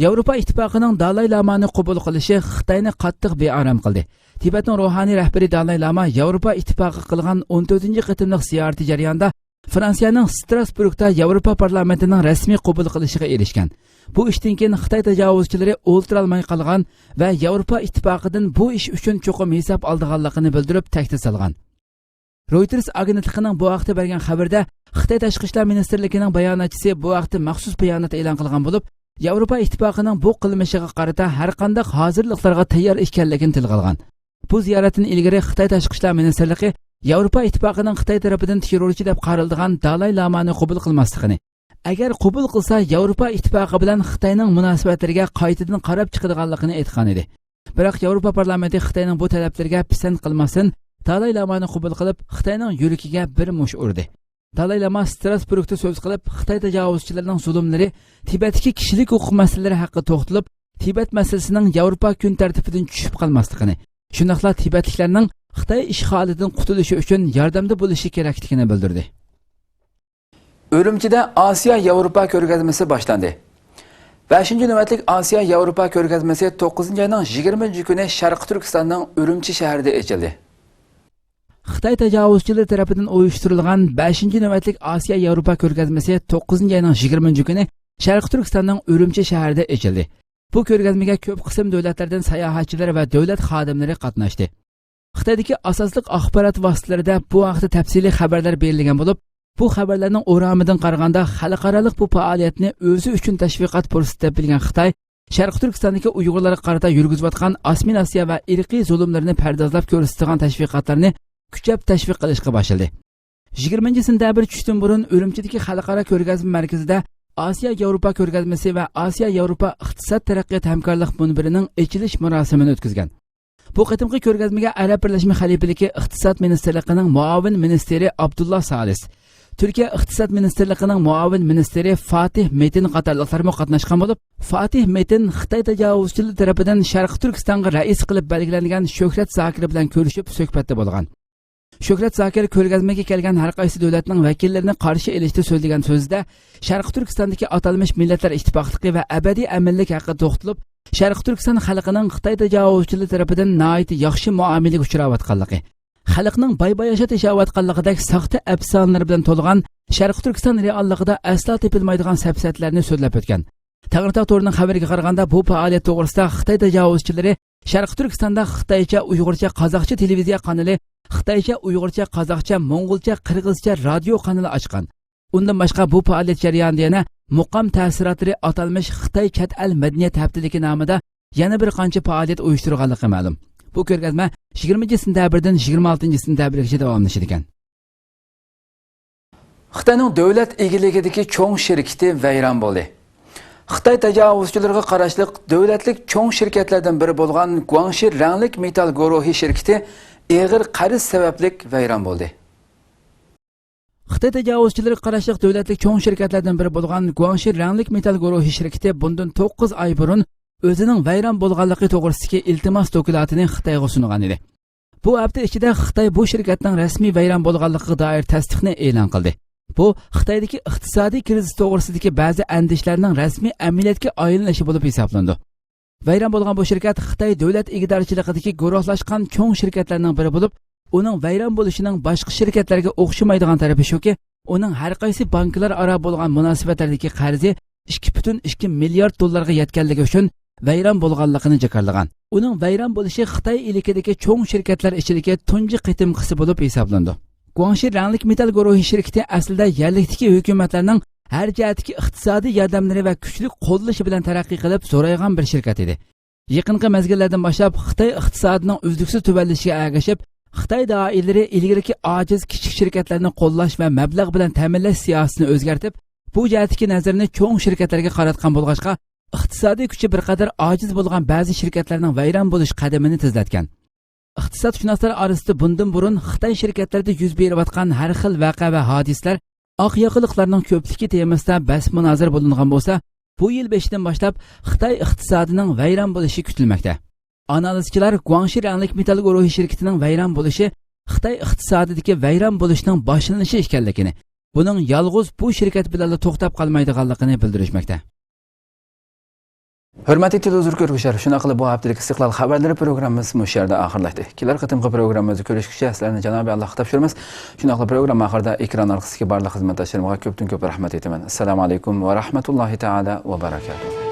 ياۋروپا ئىتتىپاقىنىڭ دالاي لامانى قوبۇل قىلىشى خىتاينى قاتتىق بىئارام قىلدى. تىبەتنىڭ روھانىي رەھبىرى دالاي لاما ياۋروپا ئىتتىپاقىغا قىلغان ئون تۆتىنچى قېتىملىق زىيارىتى جەريانىدا فرانسىيەنىڭ ستراسبۇرگدا ياۋروپا پارلامېنتىنىڭ رەسمىي قوبۇل قىلىشىغا ئېرىشكەن. بۇ ئىشتىن كېيىن خىتاي تاجاۋۇزچىلىرى ئولتۇرالماي قالغان ۋە ياۋروپا ئىتتىپاقىدىن بۇ ئىش ئۈچۈن چوقۇم ھېساب ئالىدىغانلىقىنى بىلدۈرۈپ، تەھدىت سالغان. رويتېرس ئاگېنتلىقىنىڭ بۇ ھەقتە بەرگەن خەۋىرىدە، خىتاي تاشقى ئىشلار مىنىستىرلىكىنىڭ باياناتچىسى بۇ ھەقتە مەخسۇس بايانات ئېلان قىلغان بولۇپ، ياۋروپا ئىتتىپاقىنىڭ بۇ قىلمىشىغا قارىتا ھەرقانداق ھازىرلىقلارغا تەييار ئىكەنلىكىنى تىلغا ئالغان. بۇ زىيارەتتىن ئىلگىرى خىتاي تاشقى ئىشلار مىنىستىرلىقى ياۋروپا ئىتتىپاقىنىڭ خىتاي تەرىپىدىن تېررورچى دەپ قارىلىدىغان دالاي لامانى قوبۇل قىلماسلىقىنى، ئەگەر قوبۇل قىلسا، ياۋروپا ئىتتىپاقى بىلەن خىتاينىڭ مۇناسىۋەتلىرىگە قايتىدىن قاراپ چىقىدىغانلىقىنى ئېيتقان ئىدى. بىراق ياۋروپا پارلامېنتى خىتاينىڭ بۇ تەلەپلىرىگە پىسەنت قىلماستىن، دالاي لامانى قوبۇل قىلىپ، خىتاينىڭ يۈرىكىگە بىر مۇش ئۇردى. دالاي لاما ستراسبۇرگدا سۆز قىلىپ، خىتاي تاجاۋۇزچىلىرىنىڭ زۇلۇملىرى، تىبەتتىكى كىشىلىك ھوقۇق مەسىلىلىرى ھەققىدە توختىلىپ، تىبەت مەسىلىسىنىڭ ياۋروپا كۈن تەرتىپىدىن چۈشۈپ قالماسلىقىنى، شۇنداقلا تىبەتلىكلەرنىڭ خىتاي ئىشغالىدىن قۇتۇلۇشى ئۈچۈن ياردەمدە بولۇشى كېرەكلىكىنى بىلدۈردى. ئۈرۈمچىدە ئاسىيا ياۋروپا كۆرگەزمىسى باشلاندى. بەشىنچى نۆۋەتلىك ئاسىيا ياۋروپا كۆرگەزمىسى توققۇزىنچى ئاينىڭ يىگىرمىنچى كۈنى شەرقىي تۈركىستاننىڭ ئۈرۈمچى شەھىرىدە ئېچىلدى. خىتاي تاجاۋۇزچىلىرى تەرىپىدىن ئۇيۇشتۇرۇلغان بەشىنچى نۆۋەتلىك ئاسىيا ياۋروپا كۆرگەزمىسى توققۇزىنچى ئاينىڭ يىگىرمىنچى كۈنى شەرقىي تۈركىستاننىڭ ئۈرۈمچى شەھىرىدە ئېچىلدى. بۇ كۆرگەزمىگە كۆپ قىسىم دۆلەتلەردىن ساياھەتچىلەر ۋە دۆلەت خادىملىرى قاتناشتى. خىتايدىكى ئاساسلىق ئاخبارات ۋاسىتىلىرىدە بۇ ھەقتە تەپسىلىي خەۋەرلەر بېرىلگەن بولۇپ، بۇ خەۋەرلەرنىڭ ئورامىدىن قارىغاندا، خەلقئارالىق بۇ پائالىيەتنى ئۆزى ئۈچۈن تەشۋىقات پۇرسىتى دەپ بىلگەن خىتاي، شەرقىي تۈركىستاندىكى ئۇيغۇرلارغا قارىتا يۈرگۈزۈۋاتقان ئاسسىمىلياتسىيە ۋە ئىرقىي زۇلۇملىرىنى پەردازلاپ كۆرسىتىدىغان تەشۋىقاتلارنى كۈچەپ تەشۋىق قىلىشقا باشلىدى. يىگىرمىنچى سېنتەبىر چۈشتىن بۇرۇن ئۈرۈمچىدىكى خەلقئارا كۆرگەزمە مەركىزىدە ئاسىيا ياۋروپا كۆرگەزمىسى ۋە ئاسىيا ياۋروپا ئىقتىساد تەرەققىيات ھەمكارلىق مۇنبىرىنىڭ ئېچىلىش مۇراسىمىنى ئۆتكۈزگەن. بۇ قېتىمقى كۆرگەزمىگە ئەرەب بىرلەشمە خەلىپىلىكى ئىقتىساد مىنىستىرلىقىنىڭ مۇئاۋىن مىنىستىرى ئابدۇللا سالىس، تۈركىيە ئىقتىساد مىنىستىرلىقىنىڭ مۇئاۋىن مىنىستىرى فاتىھ مېتىن قاتارلىقلارمۇ قاتناشقان بولۇپ، فاتىھ مېتىن خىتاي تاجاۋۇزچىلىرى تەرىپىدىن شەرقىي تۈركىستانغا رەئىس قىلىپ بەلگىلەنگەن شۆھرەت زاكىر بىلەن كۆرۈشۈپ سۆھبەتتە بولغان. شۆھرەت زاكىر كۆرگەزمىگە كەلگەن ھەر قايسى دۆلەتنىڭ ۋەكىللىرىنى قارشى ئېلىشتا سۆزلىگەن سۆزىدە، شەرقىي تۈركىستاندىكى ئاتالمىش مىللەتلەر ئىتتىپاقلىقى ۋە ئەبەدىي ئەمىنلىك ھەققىدە توختىلىپ، شەرقىي تۈركىستان خەلقىنىڭ خىتاي تاجاۋۇزچىلىرى تەرىپىدىن ناھايىتى ياخشى مۇئامىلىگە ئۇچراۋاتقانلىقى، خەلقنىڭ باي-باياشات ياشاۋاتقانلىقىدەك ساختا ئەپسانىلەر بىلەن تولغان شەرقىي تۈركىستان رېئاللىقىدا ئەسلا تېپىلمايدىغان سەپسەتىلەرنى سۆزلەپ ئۆتكەن. تەڭرىتاغ تورىنىڭ خەۋىرىگە قارىغاندا، بۇ پائالىيەت توغرىسىدا خىتاي تاجاۋۇزچىلىرى شەرقىي تۈركىستاندا خىتايچە، ئۇيغۇرچە، قازاقچە تېلېۋىزىيە قانىلى، خىتايچە، ئۇيغۇرچە، قازاقچە، موڭغۇلچە، قىرغىزچە رادىيو قانىلى ئاچقان. ئۇندىن باشقا، بۇ پائالىيەت جەريانىدا يەنە مۇقام تەسىراتلىرى ئاتالمىش خىتاي چەت ئەل مەدەنىيەت ھەپتىلىكى نامىدا يەنە بىر قانچە پائالىيەت ئۇيۇشتۇرغانلىقى مەلۇم. بۇ كۆرگەزمە يىگىرمىنچى سېنتەبىردىن يىگىرمە ئالتىنچى سېنتەبىرگىچە داۋاملىشىدىكەن. خىتاينىڭ دۆلەت ئىگىلىكىدىكى چوڭ شىركىتى ۋەيران بولدى. خىتاي تاجاۋۇزچىلىرىغا قاراشلىق دۆلەتلىك چوڭ شىركەتلەردىن بىرى بولغان گۇاڭشى رەڭلىك مېتال گۇرۇھى شىركىتى ئېغىر قەرز سەۋەبلىك ۋەيران بولدى. خىتاي تاجاۋۇزچىلىرىغا قاراشلىق دۆلەتلىك چوڭ شىركەتلەردىن بىرى بولغان گۇاڭشى رەڭلىك مېتال گۇرۇھى شىركىتى بۇندىن توققۇز ئاي بۇرۇن ئۆزىنىڭ ۋەيران بولغانلىقى توغرىسىدىكى ئىلتىماس دوكلاتىنى خىتايغا سۇنغان ئىدى. بۇ ھەپتە ئىچىدە خىتاي بۇ شىركەتنىڭ رەسمىي ۋەيران بولغانلىقىغا دائىر تەستىقنى ئېلان قىلدى. بۇ خىتايدىكى ئىقتىسادىي كىرىزىس توغرىسىدىكى بەزى ئەندىشىلەرنىڭ رەسمىي ئەمەلىيەتكە ئايلىنىشى بولۇپ ھېسابلىنىدۇ. ۋەيران بولغان بۇ شىركەت خىتاي دۆلەت ئىگىدارچىلىقىدىكى گۇرۇھلاشقان چوڭ شىركەتلەرنىڭ بىرى بولۇپ، ئۇنىڭ ۋەيران بولۇشىنىڭ باشقا شىركەتلەرگە ئوخشىمايدىغان تەرىپى شۇكى، ئۇنىڭ ھەر قايسى بانكىلار ئارا بولغان مۇناسىۋەتلەردىكى قەرزى ئىككى پۈتۈن ئىككى مىليارد دوللارغا يەتكەنلىكى ئۈچۈن ۋەيران بولغانلىقىنى جاكارلىغان. ئۇنىڭ ۋەيران بولۇشى خىتاي ئىلكىدىكى چوڭ شىركەتلەر ئىچىدىكى تۇنجى قېتىمقىسى بولۇپ ھېسابلىنىدۇ. گۇاڭشى رەڭلىك مېتال گۇرۇھى شىركىتى ئەسلىدە يەرلىكتىكى ھۆكۈمەتلەرنىڭ ھەر جەھەتتىكى ئىقتىسادىي ياردەملىرى ۋە كۈچلۈك قوللىشى بىلەن تەرەققىي قىلىپ زورايغان بىر شىركەت ئىدى. يېقىنقى مەزگىللەردىن باشلاپ خىتاي ئىقتىسادىنىڭ ئۈزلۈكسىز تۆۋەنلىشىگە ئەگىشىپ، خىتاي دائىرىلىرى ئىلگىرىكى ئاجىز كىچىك شىركەتلەرنى قوللاش ۋە مەبلەغ بىلەن تەمىنلەش سىياسىتىنى ئۆزگەرتىپ، بۇ جەھەتتىكى نەزىرىنى چوڭ شىركەتلەرگە قاراتقان بولغاچقا، ئىقتىسادىي كۈچى بىر قەدەر ئاجىز بولغان بەزى شىركەتلەرنىڭ ۋەيران بولۇش قەدىمىنى تېزلەتكەن. ئىقتىسادشۇناسلار ئارىسىدا بۇندىن بۇرۇن خىتاي شىركەتلىرىدە يۈز بېرىۋاتقان ھەر خىل ۋەقە ۋە ھادىسىلەر، ئاق ياقىلىقلارنىڭ كۆپلۈكى تېمىسىدا بەس مۇنازىرە بولۇنغان بولسا، بۇ يىل بېشىدىن باشلاپ خىتاي ئىقتىسادىنىڭ ۋەيران بولۇشى كۈتۈلمەكتە. ئانالىزچىلار گۇاڭشى رەڭلىك مېتال گۇرۇھى شىركىتىنىڭ ۋەيران بولۇشى خىتاي ئىقتىسادىدىكى ۋەيران بولۇشنىڭ باشلىنىشى ئىكەنلىكىنى، بۇنىڭ يالغۇز بۇ شىركەت بىلەنلا توختاپ قالمايدىغانلىقىنى بىلدۈرۈشمەكتە. ھۆرمەتلىك تېلېۋىزور كۆرگۈچىلەر، شۇنداق قىلىپ بۇ ھەپتىلىك ئىستىقلال خەۋەرلىرى پروگراممىمىز مۇشۇ يەردە ئاخىرلاشتى. كېلەر قېتىمقى پروگراممىمىزدا كۆرۈشكىچە سىلەرنى جانابى ئاللاھقا تاپشۇرىمىز. شۇنداقلا پروگرامما ئاخىرىدا ئېكران ئارقىسىدىكى بارلىق خىزمەتداشلىرىمغا كۆپتىن كۆپ رەھمەت ئېيتىمەن. ئەسسالامۇ ئەلەيكۇم ۋە رەھمەتۇللاھى تائالا ۋە بەرەكاتۇھ.